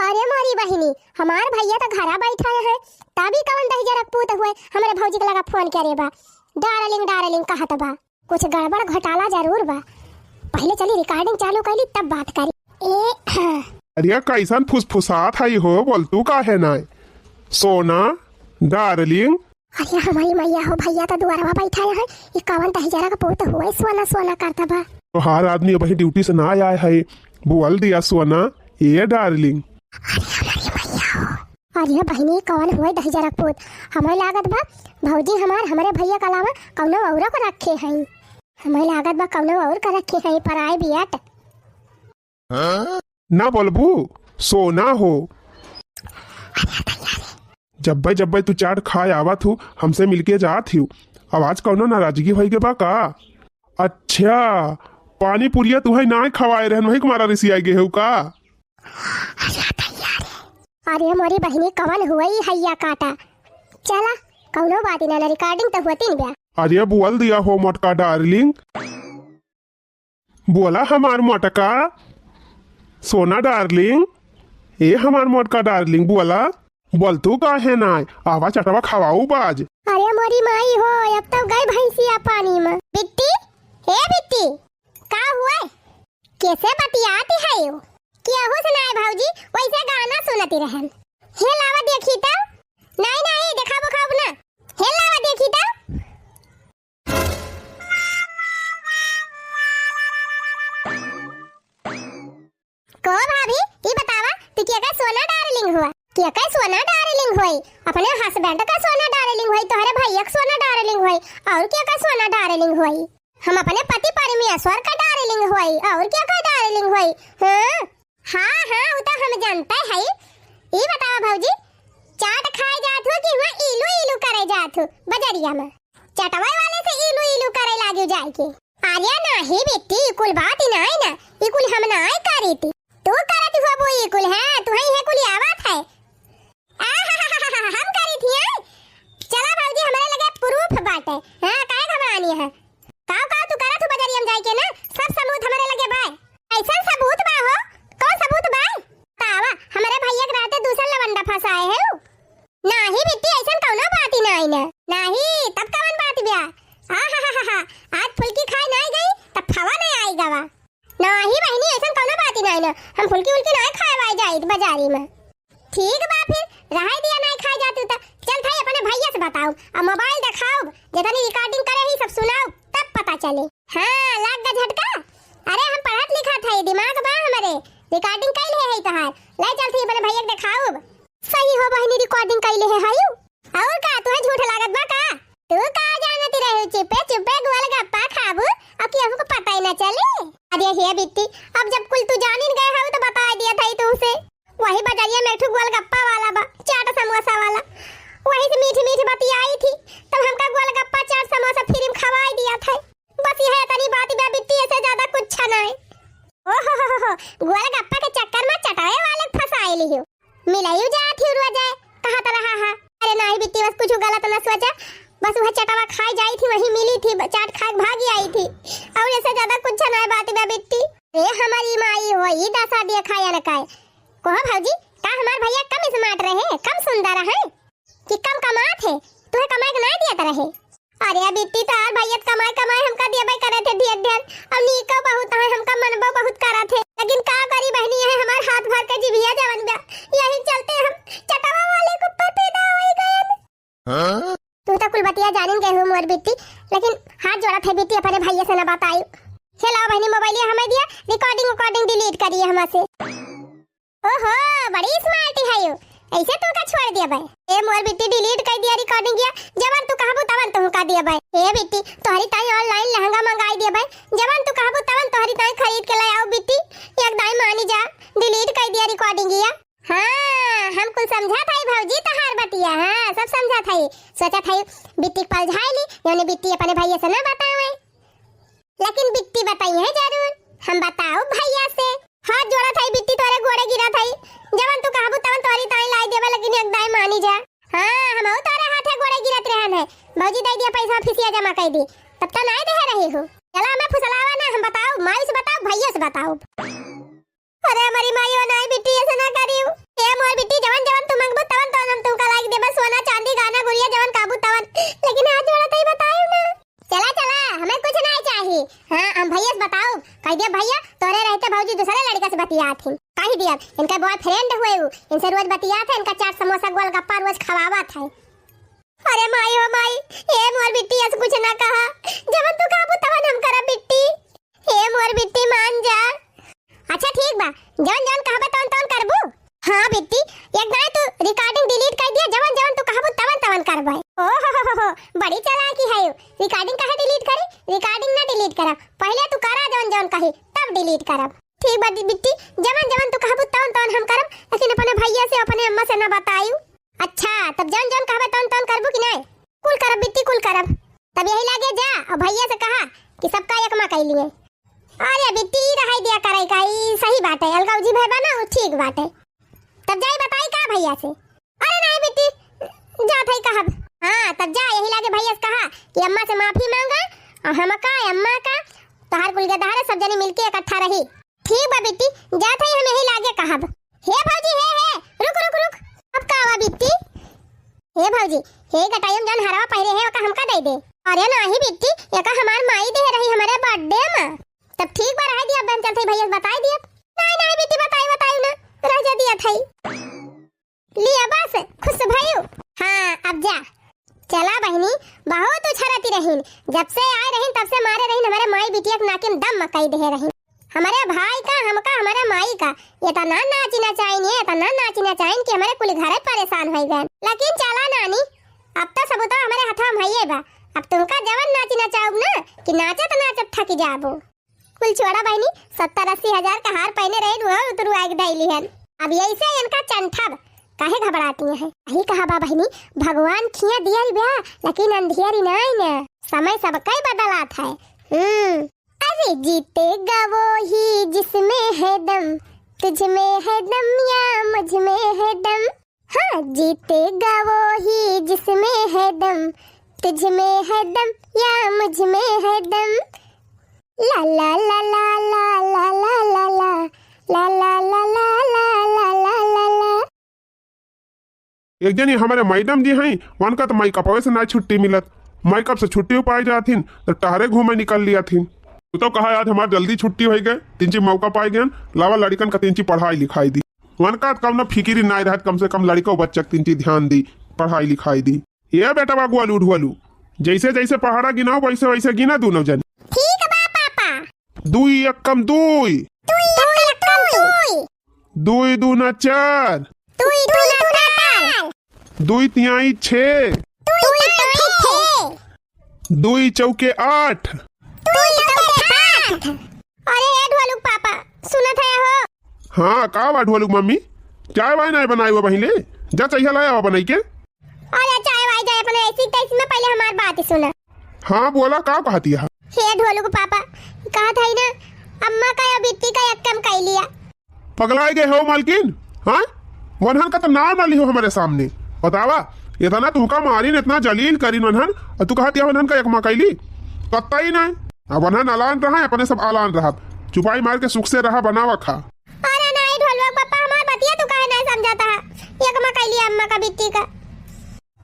अरे मोरी बहिनी, हमार भैया तो घरा बैठा है, तभी कवन दहिजरा का पूत हुए, हमरे भौजी के लगा फोन करे बा, डार्लिंग डार्लिंग कहत बा। कुछ गड़बड़ घोटाला जरूर बा। पहले चली recording चालू कर ली, तब बात करी। ए, अरे कैसन फुसफुसात है हो, बोल तू काहे नाय? सोना, डार्लिंग। अरे हमारी मैया हो, भैया तो दुआरवा बैठा है, ये कवन दहिजरा का पूत हुए, सोना सोना करता बा। तोहार आदमी अबही ड्यूटी से ना आए है, बोल दिया सोना, ए डार्लिंग। अरे हमारी मैया हो, अरे बहिनी, कवन हुए दहिजरा का पूत? हमें लागत बा भौजी हमार हमरे भैया के अलावा कौनो औरो को रखे हैं। हमें लागत बा कौनो और का रखे हैं, पराए बियट। ना बोलबू, सोना हो। जब्बे जब्बे तू चाट खाए आवत हूँ, हमसे मिलके जात हूँ। अब आज कौनो नाराजगी होई के बा का? अच्छा, पानी पुरिया तुहई नाय खवाए रहन, वही के मारा रिसियाई गए हो का? अरे मोरी बहिनी, कवन हुई हैया काटा। चला, कौनो बात ना, ना recording तो होती नहीं बा। अरे बोल दिया हो मोटका डार्लिंग। बोला हमार मोटका, सोना डार्लिंग, ए हमार मोटका डार्लिंग, बोला, बोल तू काहे नाय? आवा चटवा खवाऊ बाज। अरे मोरी माई हो, अब तो गई भैंसिया पानी में। बिट्टी, ए बिट्टी, का हुआ? कैसे बतियाती है यू? केहू से नाय भौजी, वैसे गाना सुनती रहन। हे लावा देखी तो। नहीं, नहीं, देखाबो खाब ना। हे लावा देखी तो। को भाभी, ई बतावा, तू केकर सोना डार्लिंग हुआ? केकर सोना डार्लिंग होई? अपने husband का सोना डार्लिंग होई, तोहरे भैया का सोना डार्लिंग होई, और केकर सोना डार्लिंग होई? हम अपने पति परमेश्वर का डार्लिंग होई, और केकर डार्लिंग होई? हाँ? हाँ, हाँ, उ तो हम जानते हई। ई बतावा भौजी, चाट खाए जात हो कि हुआ इलू इलू करे जात हो बजरिया में? चटवा वाले से इलू इलू करे लागियो जाए के। अरे नाही बिट्टी, ई कुल बात ही नाही ना, ई कुल हम नाही करी थी। तू करत हुआ वो ई कुल है, तू ही है कुल आवत है। आहाहाहा, हम करी थी, हैं? चला भौजी, हमरे लगे proof बाटे। हाँ, काहे घबरानी है? काव काव तू करत हूँ बजरिया में जाए के ना, सब सबूत हमरे लगे बा। ऐसन सबूत बा हो? कौन सबूत बा? तावा, हमरे भैया के रहते दूसर लवंडा फंसाए है उ। नाही बिट्टी, ऐसन कौनो बात ही नाही ना। नाही, तब कवन बात ब्या? आहाहाहा, आज फुल्की खाए नाही गई, तब फवा नहीं आई गवा। नाही बहिनी, ऐसन कौनो बात ही नाही ना। हम फुल्की उल्की नाही खाए वाए जाइत बजारी में। ठीक बा फिर, रहाई दिया, नाही खाए जातू त। चल भाई, अपने भैया से बताओ, अब मोबाइल देखाओ, जितनी recording करे ही सब सुनाओ, तब पता चले। हाँ, लाग गा झटका। अरे, हम पढ़त लिखत हई, दिमाग बा हमरे, recording कइले हई तोहार। ले चल थी अपने भैया के देखाओ। सही हो बहिनी, recording कइले है हायू। और का, तुहे झूठ लागत बा का? तू का जानत रहे, चुपे चुपे गोलगप्पा खाबू और केहू को पता ही ना चले। अरे हे बिट्टी, अब जब कुल तू जानिन गए हो तो बता दिया था ही तुमसे। वही बजरिया में एक ठो गोलगप्पा वाला बा, चाट समोसा वाला, वही से मीठी मीठी बतियाई थी, तब हमका गोलगप्पा चाट समोसा फ्री में खवाई दिया था। बस यह इतनी बात बा बिट्टी, ऐसे ज्यादा कुछ नहीं। ओहो हो हो हो, गोलगप्पा के चक्कर में चटाए वाले के फंसाए लियो। मिलायू जात ही उड़वा जाए, कहा तो रहा है। अरे नाही बिट्टी, बस कुछ गलत ना सोचा, बस वह चटवा खाए जाई थी, वही मिली थी, ब-, चाट खा के भागी आई थी, और ऐसे ज्यादा कुछ नहीं बात बा बिट्टी। ए हमारी माई हो, ई दशा देखा या न काय। कहो भौजी, का हमार भइया कम smart रहे, कम सुंदर है कि कम कमात है, तुहे कमाए के नाहीं दियत रहे? अरे बिट्टी, तोहार भइया त कमाए कमाए हमका दियबे करे थे ढेर ढेर, अउर नीको बहुत है, हमका मनबो बहुत करत है, लेकिन का करी बहिनी, यह हमार हाथ भर के जिभिया जवन बा, यही चलते हम चटवा वाले के ऊपर पैदा होई गए। हाँ? तू तो कुल बतिया जानिन गए हो मोर बिट्टी, लेकिन हाथ जोड़त है बिट्टी, अपने भइया से ना बताई। हे लाओ बहिनी, मोबाइलिया हमें दिया, recording उकॉर्डिंग delete करिए हमार से। ओहो, बड़ी smart है यू, ऐसे तुमका छोड़ दिया भाई। ए मोर बिट्टी, delete कर दिया recording या, जवन तू कहबू तवन तुमका दिया भाई। ए बिट्टी, तोहरी ताई online लहंगा मंगाई दिया भाई, जवन तू कहबू तवन तोहरी ताई खरीद के ले आओ बिट्टी, एक दाई मानी जा, delete कर दिया recording या। हाँ, हम कुल समझत हई भौजी तोहार बतिया, हाँ, सब समझत हई। सोचत हई बिट्टी के पलझाई ली, जौने बिट्टी अपने भइया से ना बतावे। लेकिन बिट्टी बताई है जरूर, हम बताउब भइया से। हाथ जोड़त हई बिट्टी, तोरे गोड़े गिरत हई, जवन तू कहबू तवन तोहरी ताई लाई देबे, लेकिन एक दाई मानी जा। हाँ, हमहू तोरे हाथे गोड़े गिरत रहन है, भौजी दे दिया पैसा, फीसिया जमा कर दी, तब तो नाहीं दे रही हूँ। चला हमें फुसलावा ना, हम बताउब, माई से बताउब, भइया से बताउब। अरे हमारी माई हो नाई बिट्टी, ऐसे ना करियो। ए मोर बिट्टी, जवन जवन तू मंगबू तवन तवन हम तुमका लाइक देबे, सोना चांदी गहना गुरिया जवन कहबू तवन, लेकिन हाथ जोड़त हई बताइयो ना। चला चला, हमें कुछ नाहीं चाही। हाँ, हम भइया से बताउब, कह दिया भइया तोरे रहते भौजी दूसरे लड़का से बतियात हिन, कह दिया इनका boyfriend हुए उ, इनसे रोज बतियात है, इनका चाट समोसा गोलगप्पा रोज खवावत है। अरे माई हो माई, ए मोर बिट्टी, ऐसे कुछ ना कहा, जवन तू कहबू तवन हम करब बिट्टी। ए मोर बिट्टी, मान जा। अच्छा ठीक बा, जवन जवन कहबे तवन तवन करबू। हाँ बिट्टी, एक दाई तू recording delete कर दिया, जवन जवन तू कहबू तवन तवन करबे। ओ हो हो हो हो, बड़ी चालाकी है यू। Recording काहे delete करी? Recording ना delete करब, पहले तू करा जवन जवन कही, तब delete करब। ठीक बा दि-, बिट्टी, जवन जवन तू कहबू तवन तवन हम करब, लेकिन अपने भइया से, अपने अम्मा से ना बताइयो। अच्छा, तब जवन जवन कहबे तवन तवन करबू कि नाहीं? कुल करब बिट्टी, कुल करब। तब यही लागे जा अउर भइया से कहा कि सबका एकमा कइ लिए। अरे बिट्टी, ई रहाई दिया करे का, ई सही बाटे, अलगौजी भय बा ना, उ ठीक बाटे। तब जाई बताई का भइया से? अरे नाहीं बिट्टी, जात हई कहब। हाँ, तब जा यही लागे भइया से कहा कि अम्मा से माफी मांगा अउर हमका, अम्मा का, तोहार कुल के दहारे सब जनी मिलके इकट्ठा रही। ठीक बा बिट्टी, जात हई हम यही लागे कहब। हे भौजी, हे, हे, रुक, रुक, रुक। अब का हुआ बिट्टी? हे भौजी, हे गटाई में जौन हरवा पहिरे है, ओका हमका दे दे। अरे नाहीं बिट्टी, एका हमार माई दे रही हमारे birthday में। तब ठीक बा, रह दिया, अब हम चलत हई भइया से बताई दिया। नाहीं, नाहीं बिट्टी, बताई, बताई ना, रह जा दिया थई। लिया बस, खुश भयू। हाँ, अब जा। चला बहिनी, बहुत उछरती रहीन। जब से आए रहीन, तब से मारे रहीन, हमरे माई बिटिया के नाके में दम मकाई देहे रहीन। हमरे भाई का, हमका, हमरे माई का, एतना नाची नचाइन, एतना नाची नचाइन कि हमरे कुल घरे परेशान होइ गए। लेकिन चला नानी, अब तो सबूतवा हमरे हथवा में हइये बा। अब तुमका जवन नाची नचाउब ना कि नाचत नाचत थक जाबो। कुल छोड़ा बहिनी, सत्तर अस्सी हजार का हार पहिने रहे, उहाँ उतरू आइके धइली हन। अब यही से इनका चंठब, काहे घबराती हैं? यही कहा बा बहिनी, भगवान खिया दिया बा, लेकिन अंधियरी नाई न, समय सबकई बदलात है। हम्म। अरे जीतेगा वो ही जिसमें है दम, तुझ में है दम या मुझ में है दम। हाँ, जीतेगा वो ही जिसमें है दम, तुझ में है दम या मुझ में है दम। ला ला ला ला ला ला ला ला ला ला ला ला ला ला ला ला ला। एक जनी हमरे मैडम जी हैं, वनका तो माई कपवे से ना छुट्टी मिलत, माई कब से छुट्टी पाई जाथिन, तो टहरे घूमे निकल लियाथिन। तू तो कहा आज हमार जल्दी छुट्टी होइ गए, तिनची मौका पाई गए, लावा लड़िकन का तिनची पढ़ाई लिखाई दी। वनका तो कौनो फिकिरी नाई रहत, कम से कम लड़िको बच्चा के तिनची ध्यान दी, पढ़ाई लिखाई दी। ए बेटवा गोलू ढोलू, जैसे जैसे पहाड़ा गिनाओ, वैसे वैसे गिना दूनो जन। ठीक बा पापा। दुई एकम दुई। दुई एकम दुई। दुई दूना चार। दुई दूना चार। दुई तिहाई छे। दुई तिहाई छे। दुई चौके आठ। दुई चौके आठ। अरे ए ढोलू पापा, सुनत है हो? हाँ, का बा ढोलू मम्मी? चाय वाय नाय बनाई हुआ पहिले? जा चहिया लाया हुआ बनाई के। अरे चाय वाय जाए, अपने ऐसी तैसी में पहिले हमार बात सुना। हाँ बोला, का कहती है? हे ढोलू के पापा, कहत है ना, अम्मा का या बिट्टी का एक कम कई लिया। पगलाए गए हो मालकिन? हाँ, वनहन का तो नाम ना लिहो हमरे सामने। बतावा, इतना तुमका मारिन, इतना जलील करिन वनहन, और तू कहत या वनहन का एक मकैली? पता ही नहीं। अब वनहन अलान रहा, अपने सब अलान रहा। चुपाई मार के सुख से रहा, बनावा खा। अरे नहीं ढोलुआ पापा, हमार बतिया तू काहे नहीं समझता? अम्मा का बिट्टी का।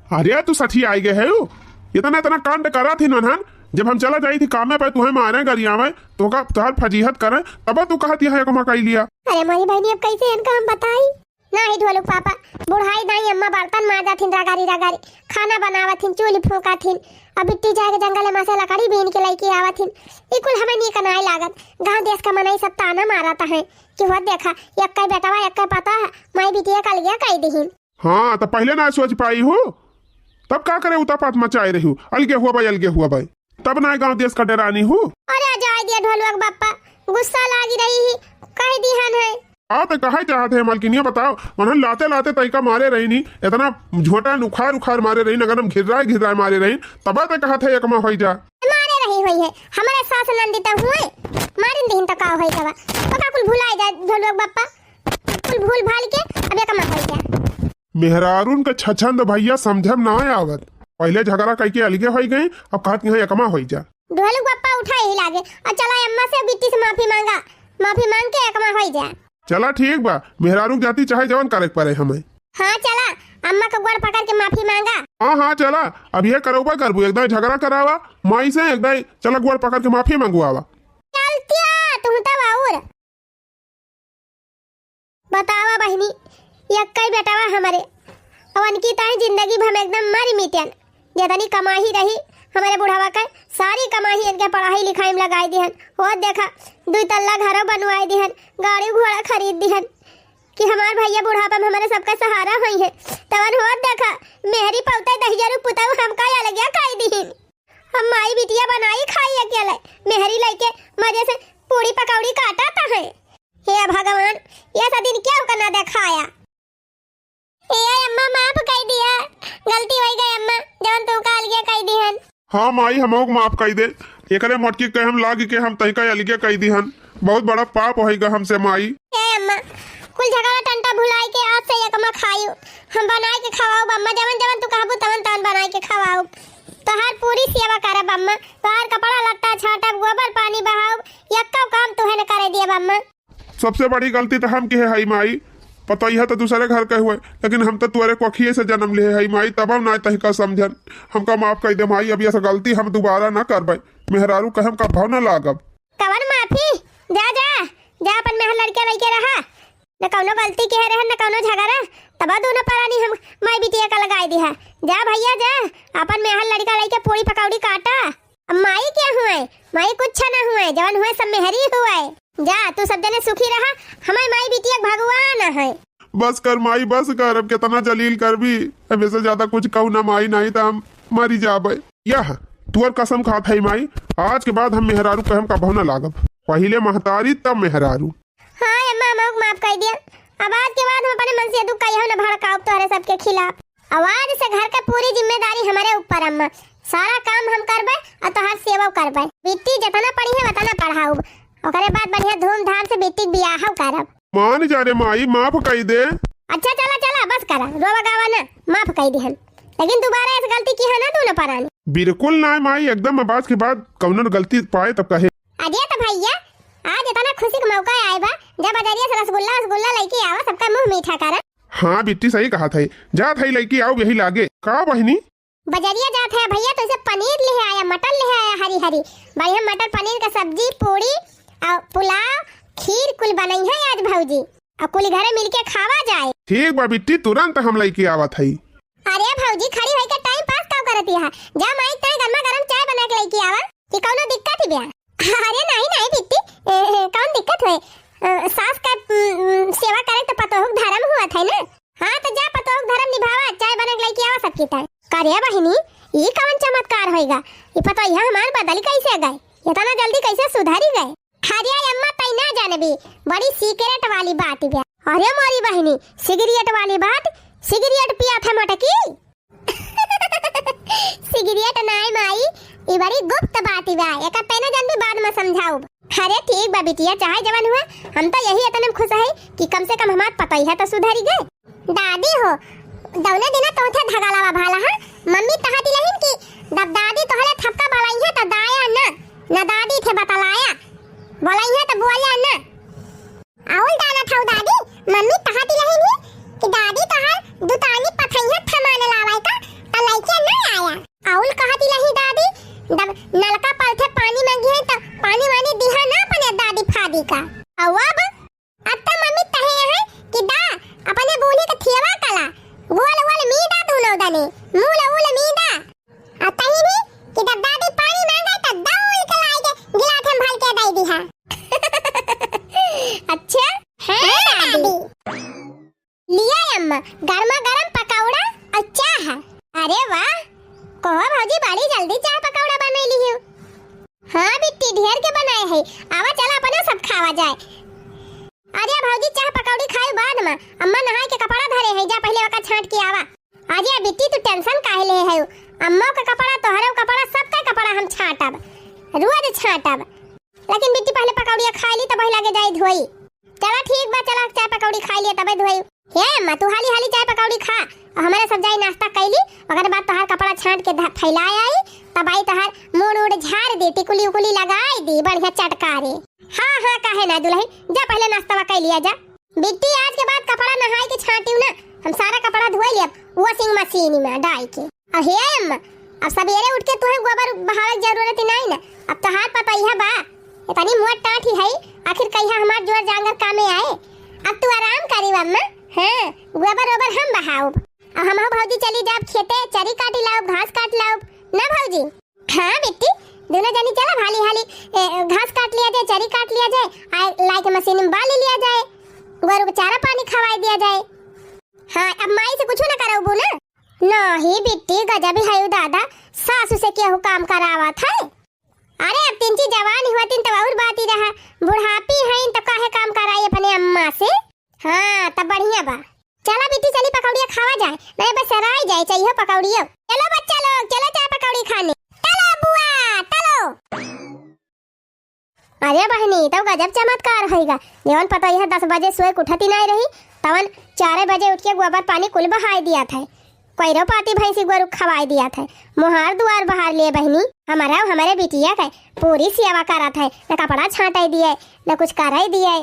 अरे, तू सठी आई गए है यू। इतना, इतना कांड करा थी नन्हन, जब हम चला जाई थी कामे पे, तुहे मारे गरियावे, तो का तोहार फजीहत करे, तब तू कहती है एकमा कई लिया। अरे मोरी बहिनी, अब कैसे इनका हम बताई? नाही ढोलू पापा, बुढ़ाई नाही अम्मा बर्तन मांजत हिन रगारी रगारी, खाना बनावत हिन, चूल्ही फूंकत हिन। अब बिट्टी जाके जंगल में से लकड़ी बीन के लइके आवत हिन। ई कुल हमें नीक नाय लागत। गांव देश का मनई सब ताना मारत है कि होत देखा, एक्कै बेटवा, एक्कै पतोह, माई बिटिया का अलगे कई दिहिन। हाँ, तो पहिले ना सोच पाई हूँ, तब का करे उतापात मचाए रही हूँ, अलगे हुआ भाई, अलगे हुआ भाई। तब ना गांव देश का डरानी हूँ। अरे जाए दिया ढोलुआ के बापा, गुस्सा लागी रही ही, कह दिहन है। आ तो कहे चाहत है मलकिनिया, बताओ, उन्हन लाते लाते तैका मारे रही नी, इतना झोटा उखार उखार मारे रही, नगरम घिर्राए घिर्राए मारे रही, तब तो कहत है एकमा होई जा। मारे रही होई है, हमारे सास नंदी तो हुए, मारिन दिहिन तो का होई जावा, तो का कुल भुलाए जाए ढोलुआ के बापा, कुल भूल भाल के अब एकमा होई जा। मेहरारून के छछंद भैया समझम ना आवत। पहिले झगड़ा कइके अलगे होई गई, अब कहत कि हाँ, एकमा होई जा। ढोलू के बापा उठा यही लागे और चला अम्मा से बिट्टी से माफी मांगा, माफी मांग के एकमा होई जा। चला ठीक बा, मेहरारू के जाती चाहे जवन करे के पड़े हमें। हाँ चला, अम्मा के गोड़ पकड़ के माफी मांगा। हाँ हाँ चला, अब ये करौबा करबू, एकदम झगड़ा करावा माई से, एकदम चला गोड़ पकड़ के माफी मंगवावा। चलतिया तू तब और बतावा बहिनी, यक्कई बेटवा हमरे, अवन की ताई जिंदगी भर में एकदम मरी मिटन। जतनी कमाही रही हमरे बुढ़वा के, सारी कमाही इनके पढ़ाई लिखाई में लगाई दिहन। होत देखा, दुई तल्ला घरो बनवाई दिहन, गाड़ी घोड़ा खरीद दिहन कि हमार भैया बुढ़ापा में हमरे सबका सहारा होई है। तवन होत देखा, मेहरी पौते दहिजरू पुतऊ हमका अलगिया कई दिहिन। हम माई बिटिया बनाई खाई अकेले, मेहरी लइके मजे से पूड़ी पकौड़ी काटत है। हे भगवान, ये ऐसा दिन क्यों का ना देखाया। ए अम्मा, माफ कई दिया, गलती होई गई अम्मा, जवन तू का अलगे कई दिहन। हाँ माई, हमहू के माफ कई दे, एकरे मोटकी के हम लाग के हम तहिका अलगे कई दिहन। बहुत बड़ा पाप होइगा हमसे माई। ए अम्मा, कुल झगड़ा टंटा भुलाई के आज से एकमा खायू। हम बनाई के खवाउब अम्मा, जवन जवन तू कहबू तवन तवन बनाई के खवाउब। तोहार पूरी सेवा करब अम्मा, तोहार कपड़ा लत्ता छाटब, गोबर पानी बहाउब, यक्का काम तुहे न करे दियब अम्मा। सबसे बड़ी गलती तो हम किहे हई माई, पतोहिया तो दूसरे घर के हुए, लेकिन हम तो तुअरे कोखिए से जन्म लिहे हई माई, तब हम ना तहिका समझन। हमका माफ कई दे माई, अब ये सब गलती हम दोबारा ना करबे। मेहरारू कहे हम कभौ ना लागब। कवन माफी? जा, जा, जा, अपन मेहर लड़के लइके रहा। न कउनो गलती किहे रहे, न कउनो झगड़ा, तब दोनों परानी हम माई बिटिया का लगाई दिहा। जा भैया जा, अपन मेहर लड़का लइके पूड़ी पकौड़ी काटा। अब माई क्या हुए? माई कुछ ना हुए, जवन हुए सब मेहरी हुए। जा, तू सब जने सुखी रहा, हमारी माई बिटिया के भगवान है। बस कर माई, बस कर, अब कितना जलील करबी, अब इससे ज्यादा कुछ कहू ना माई, नहीं तो हम मरी जाबे। यह तुअर कसम खात है माई, आज के बाद हम मेहरारू कहम कभौ न लागब। पहिले महतारी तब मेहरारू। हाँ अम्मा, हमहू के माफ कर दिया। अब आज के बाद हम अपने मन से दुख कहियो न भड़काउब तोहरे सबके खिलाफ। अब आज से घर के पूरी जिम्मेदारी हमारे ऊपर अम्मा, सारा काम हम करबे और तोहार सेवा करबे। बिट्टी जितना पढ़ी है उतना पढ़ाउब, ओकरे बाद बढ़िया धूमधाम से बिट्टी के बियाह करब। मान जा रे माई, माफ कई दे। अच्छा चला चला, बस करा, रोवा गावा ना, माफ कई दिहन, लेकिन दोबारा ऐसी गलती किहा ना दोनों परानी। बिल्कुल ना माई, एकदम अब आज के बाद कउनो गलती पाए तब कहे। अरे तो भैया, आज इतना खुशी का मौका आए बा, जा बजरिया से रसगुल्ला, रसगुल्ला लइके आवा, सबका मुंह मीठा करा। हाँ बिट्टी सही कहत है, जात है लइके आउब यही लागे। का बहिनी? बजरिया जात है भैया, तो इसे पनीर लिहे आया, मटर लिहे आया, हरी हरी बढ़िया मटर पनीर का सब्जी, पूड़ी और पुलाव, खीर कुल बनई है आज भौजी, और कुल घरे मिलके खावा जाए। ठीक बा बिट्टी, तुरंत हम लइके आवत हई। अरे भौजी, खड़ी होई के टाइम पास काउ करत है? जा माई, तय गर्मा गर्म चाय बना के लइके आवा, कि कउनो दिक्कत ही बा? अरे नहीं नहीं बिट्टी, ए, ए, कउन दिक्कत है? अ, सास का, उम, उम, सेवा करे तो पतोह के धर्म हुआ था ना। हाँ, तो जा पतोह के धर्म निभावा, चाय बना के लइके आवा सबकी तय। का रे बहिनी, ई कवन चमत्कार होइगा? ई पतोहिया हमार बदल कैसे गए? इतना जल्दी कैसे सुधरी गए? अरे अम्मा, तई ना जानबी, बड़ी सीक्रेट वाली बात बा। अरे मोरी बहिनी, सिगरेट वाली बात? सिगरेट पिया था मोटकी? सिगरेट नाय माई, ई बड़ी गुप्त बात बा, एका तय ना जानबी, बाद में समझाउब। अरे ठीक बा बिटिया, चाहे जवन हुआ, हम तो यही इतने में खुश है कि कम से कम हमार पतोहिया तो सुधरी गए। दादी हो, दौने दिना तोहथे धगालावा भाला हा, मम्मी तहा दिलहिन कि दब दादी तोहले थपका बलइहे त दाया ना, ना दादी थे बतलाया, बलइहे त बोया ना। आउल डाला थाउ दादी, मम्मी तहा दिलहिन ही कि दादी तोहर दुतानी अउल कहत ही रही दादी, जब नलका पलथे पानी मांगी है त पानी वानी दिहा ना अपने दादी फादी का। अउ अब, अब त मम्मी तहे है कि दा अपने बूढ़ी के थियवा कला, गोल गोल मी दा दूनो दने, मूल उल मी दा। अउ तही भी कि जब दादी पानी मांगे त दौड़ के लाई के गिलास में भर के दे दिहा। अच्छा? हाँ, हाँ, दादी। दादी। लिया अम्मा, गरमा गरम पकौड़ा अउ चाह। अरे वाह, कहो भौजी, बड़ी जल्दी चाह पकौड़ा बनई लिहिउ। हाँ बिट्टी, ढेर के बनाए है, आवा चला अपने सब खावा जाए। अरे भौजी, चाह पकौड़ी खाए बाद में अम्मा नहाए के कपड़ा धरे है, जा पहले ओका छांट के आवा। अरे बिट्टी, तू tension काहे ले है? अम्मा के कपड़ा, तोहरे कपड़ा, सबका कपड़ा हम छांटब, रोज छांटब। लेकिन बिट्टी पहले पकौड़िया खाई ली, तब लगे जाई धोई। चला ठीक बा, चला चाय पकौड़ी खाई लिया तबे धोई। हे अम्मा, तू हाली हाली चाय पकौड़ी खा, अउ हमरे सब जाई नाश्ता कई ली, ओकरे बाद तोहार कपड़ा छांट के ध-, फैलाए आई, तब आई तोहार मूड़ उड़ झाड़ दी, टिकुली उकुली लगाई दी, बढ़िया चटकारे। हाँ हाँ, काहे ना दुलही, जा पहले नाश्ता कई लिया जा। बिट्टी, आज के बाद कपड़ा नहाई के छांटिउ ना, हम सारा कपड़ा धोई लियब washing machine में डाई के। अब हे अम्मा, अब सबेरे उठ के तुहे गोबर बहावे के जरूरत ही नाई ना। अब तोहार पतोहिया बा, इतनी मोट टाँठी है, आखिर कहिया हमार जोर जांगर कामे आए। अब तू आराम करी अम्मा, हाँ, गोबर ओबर हम बहाउब। अब हमहू भौजी चली जाब खेते, चरी काटी लाउब, घास काट लाउब, ना भौजी? हाँ बिट्टी, दोनों जनी चला हाली हाली, ए, घास काट लिया जाए, चरी काट लिया जाए, आ लाई के मशीन में बाली लिया जाए, गोरू के चारा पानी खवाई दिया जाए। हाँ, अब माई से कुछ ना करउबू ना? नाही बिट्टी, गजब ही है दादा, सासू से केहू काम करावत है? अरे अब तिनची जवान हुआ तीन तब और बात ही रहा, बुढ़ापी है तो काहे काम कराई अपने अम्मा से? हाँ, तब बढ़िया बा। चला बिट्टी, चली पकौड़िया खावा जाए, नहीं बस सराई जाए चाहिए पकौड़ियो। चलो बच्चा लोग, चलो चाय पकौड़ी खाने। चलो बुआ, चलो। अरे बहिनी, तब गजब चमत्कार होइगा। जवन पतोहिया दस बजे सोए के उठत ही नाई रही, तवन चारे बजे उठ के गोबर पानी कुल बहाई दिया था। कोइरो पाती भैंसी गोरू खवाई दिया था। मोहार दुआर बहार लिए बहिनी, हमारा अउ हमरे बिटिया के पूरी सेवा करत है, न कपड़ा छांटे दिए, न कुछ करे दिए।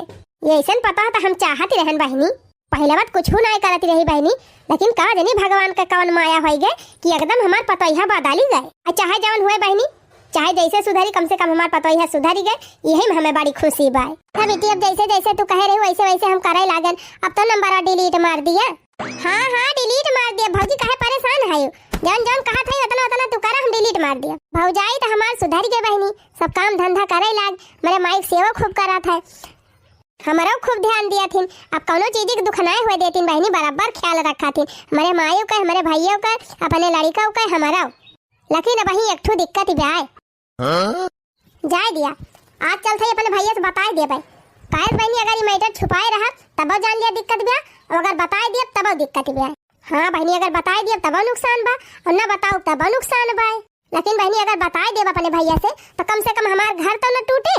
ये ऐसन पता तो हम चाहत ही रहन बहिनी। पहिले बात कुछ नाय करत रही बहिनी, लेकिन का जानी भगवान के कवन माया होई गए कि एकदम हमार पतोहिया बदली गए। आ चाहे जवन हुए बहिनी, चाहे जैसे सुधरी, कम से कम हमार पतोहिया सुधरी गए, यही में हमें बड़ी खुशी बा। हाँ बेटी, अब जैसे जैसे तू कहे रही वैसे वैसे हम करे लागन। अब तो नंबर delete मार दिया। हाँ हाँ, delete मार दिया भौजी, काहे परेशान है? जौन जौन कहा था उतना उतना तू करा, हम delete मार दिया। भौजाई तो हमार सुधर गए बहिनी, सब काम धंधा करे लाग, मेरे माई के सेवा खूब करा था। हमरो खूब ध्यान दिया थिन, अब कौनो चीज के दुख नाय हुए देतिन बहिनी, बराबर ख्याल रखा थिन। हमरे मायू के, हमरे भैया के, अपने लड़िका के, हमरो। लेकिन अब वही एक ठो दिक्कत ही बा। हाँ? जाए दिया, आज चलत ही अपने भैया से बताए दिया भाई। काहे बहिनी, अगर ये matter छुपाए रहा, तबो जान लिया दिक्कत बा, और अगर बताए दिया, तबो दिक्कत बा। हाँ बहिनी, अगर बताए दिया, तबो नुकसान बा, और ना बताओ, तबो नुकसान बा। लेकिन बहिनी, अगर बताए देब अपने भैया से, तो कम से कम हमार घर तो न टूटे।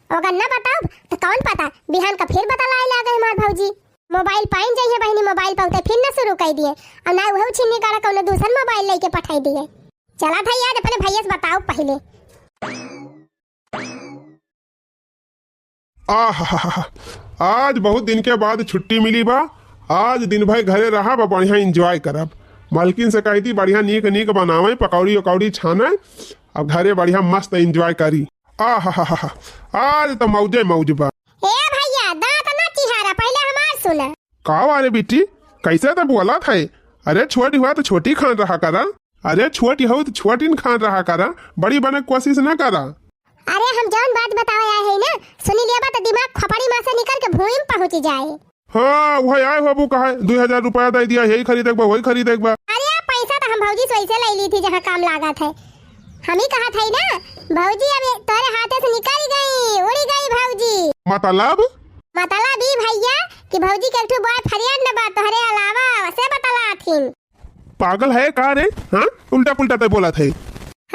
अगर न बताओ, तो कौन पता, बिहान का फिर बतलाए लागे हमार भौजी। मोबाइल पाइन जाइए बहिनी, मोबाइल पे उते फिर न शुरू कर दिए, और ना वह छिन्नी काड़ा कौनो दूसर मोबाइल लेके पठाई दिए। चला भाई, आज अपने भैया से बताओ पहले। आहा, आज बहुत दिन के बाद छुट्टी मिली बा। आज दिन भर घरे रहा बा, बढ़िया enjoy करब। मालकिन से कही थी बढ़िया नीक नीक बनावे, पकौड़ी उकौड़ी छाने, अब घरे बढ़िया मस्त enjoy करी। आहा, आज तो मौजे मौज बा। ए भैया, दांत ना चिहारा, पहले हमार सुना। का वारे बिट्टी, कैसे तो बोलत है? अरे छोटी हुआ तो छोटी खान रहा करा। अरे छोटी हो तो छोटी खान रहा करा, बड़ी बने के कोशिश ना करा। अरे हम जौन बात बतावे आए है ना, सुनी लिया बात, दिमाग खोपड़ी में से निकल के भूमि में पहुंच जाए। हाँ, वह आए होबू कहे, दो हजार रुपया दे दिया, यही खरीदे के बा, वही खरीदे के बा। अरे पैसा तो हम भौजी से वैसे ले ली थी जहाँ काम लागत है। हम ही कहा था ना, भौजी अब ये तोरे हाथे से निकल गई, उड़ी गई भौजी। मतलब? मतलब ई भैया कि भौजी के एक ठो boyfriend बा तोहरे अलावा, से बतला थिन। पागल है का रे? हाँ, उल्टा पुल्टा तय बोलत है।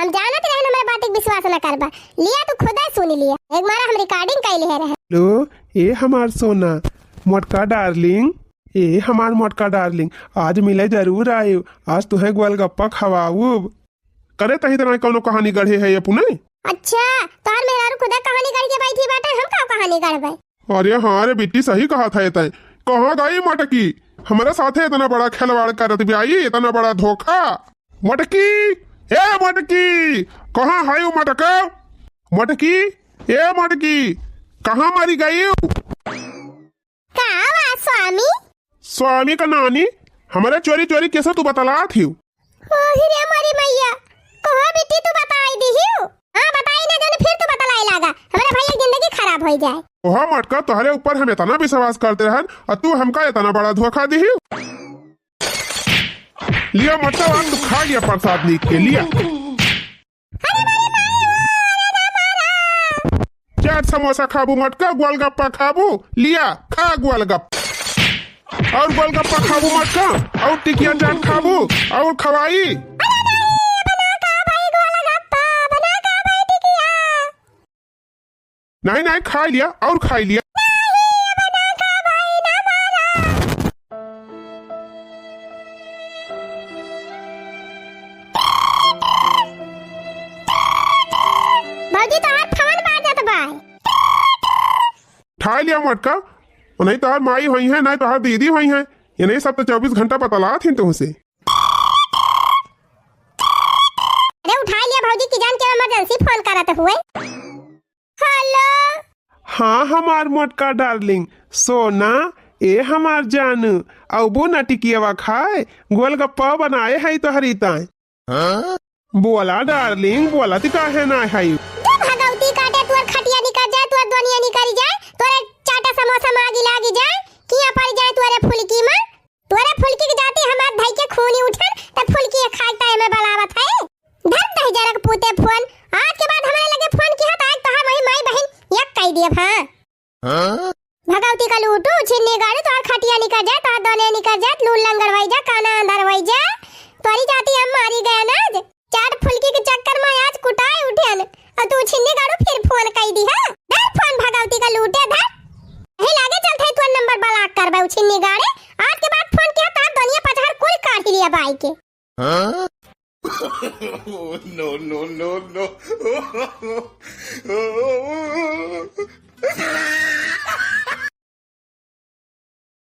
हम जानत रहन हमरे बात के विश्वास न करबा। लिया तू खुदे सुन लिया। एक मारा हम recording कइले है रहे। हेलो, ए हमार सोना, मोटका darling, ए हमार मोटका darling, आज मिले जरूर आयु, आज तुहे गोलगप्पा खवाऊब। करे तही तरह कौनो कहानी गढ़े है ये पुने? अच्छा, तोहर मेहरारू खुदा कहानी गढ़ के बैठी बाटे, हम का कहानी गढ़बे? अरे हाँ रे बिट्टी, सही कहा था तय। कहाँ गई मटकी? हमारे साथे इतना बड़ा खिलवाड़ करत भी आई, इतना बड़ा धोखा। मटकी, ए मोटकी, कहाँ है वो मोटका? मोटकी, ए मोटकी, कहाँ मरी गई? का बा स्वामी? स्वामी का नानी, हमरे चोरी चोरी कैसे तू बतलात हियो? ओही रे मोरी मैया, कहो बिट्टी तू बताई दिहियो? हाँ, बताई ना जाने फिर तू बतलाई लागा। हमरे भैया जिंदगी खराब होई जाए। ओहा मोटका, तोहरे ऊपर हम इतना विश्वास करते रहन और तू हमका इतना बड़ा धोखा दिहियो। लिया मोटका, आज तू खा लिया प्रसाद नीक के, लिया। अरे मोरी माई हो, अरे ना मारा। चाट समोसा खाबू मोटका, गोलगप्पा खाबू, लिया खा गोलगप्पा। और गोलगप्पा खाबू मोटका, और टिकिया चाट खाबू, और खवाई। अरे नहीं, अब ना खा भाई गोलगप्पा, अब ना खा भाई टिकिया। नहीं, नहीं, खाई लिया और खाई लिया। भौजी, तोहार फोन बाजत बा। उठाई लिया मोटका, नहीं तोहार माई होइहैं, नहीं तोहार दीदी होइहैं, ये नहीं सब तो चउबीस घंटा बतलात ही तुमसे। अरे उठाई लिया भौजी, कि जान के emergency फोन करत हुए। हेलो। हाँ हमार मोटका darling, सोना, ए हमार जानू, अउबू ना टिकियवा खाए, गोलगप्पा बनाए है तोहरी ताए। हाँ? बोला darling, बोला ती काहे ना है? तू भगवती काटे, तोर खटिया निकल जाए, तोर दुनिया निकल जाए, तोरे चाटा समोसा मागी लागी जाए, किया पड़ जाए तोरे फुलकी में। तोरे फुलकी के जाती हमार धई के खूनी उठन, त फुलकी खाए ताए में बलावत है। धर दहिजरक पूते फोन, आज के बाद हमरे लगे फोन किहा त आज तोहार वही माई बहिन एक कई दिए, हाँ। हाँ? भगवती का लूटू, छिन्नी गाड़ी, तोहार खटिया निकल जाए, तोहार दोने निकल जाए, लूल लंगड़ वही जा, काना अंधर वही जा, तोरी जाती हम मारी गए ना। चाट फुलकी के चक्कर में आज कुटाए उठेन, और तू छिन्नी गाड़ू फिर फोन कई दी, हाँ? धर फोन भगवती का लूटे, धर। यही लागे चलत है तोर नंबर block करबे, उ छिन्नी गाड़े। आज के बाद फोन किहा त दुनिया पचहर कुल काढ़ी लिया बाई के। हाँ? No, no, no, no।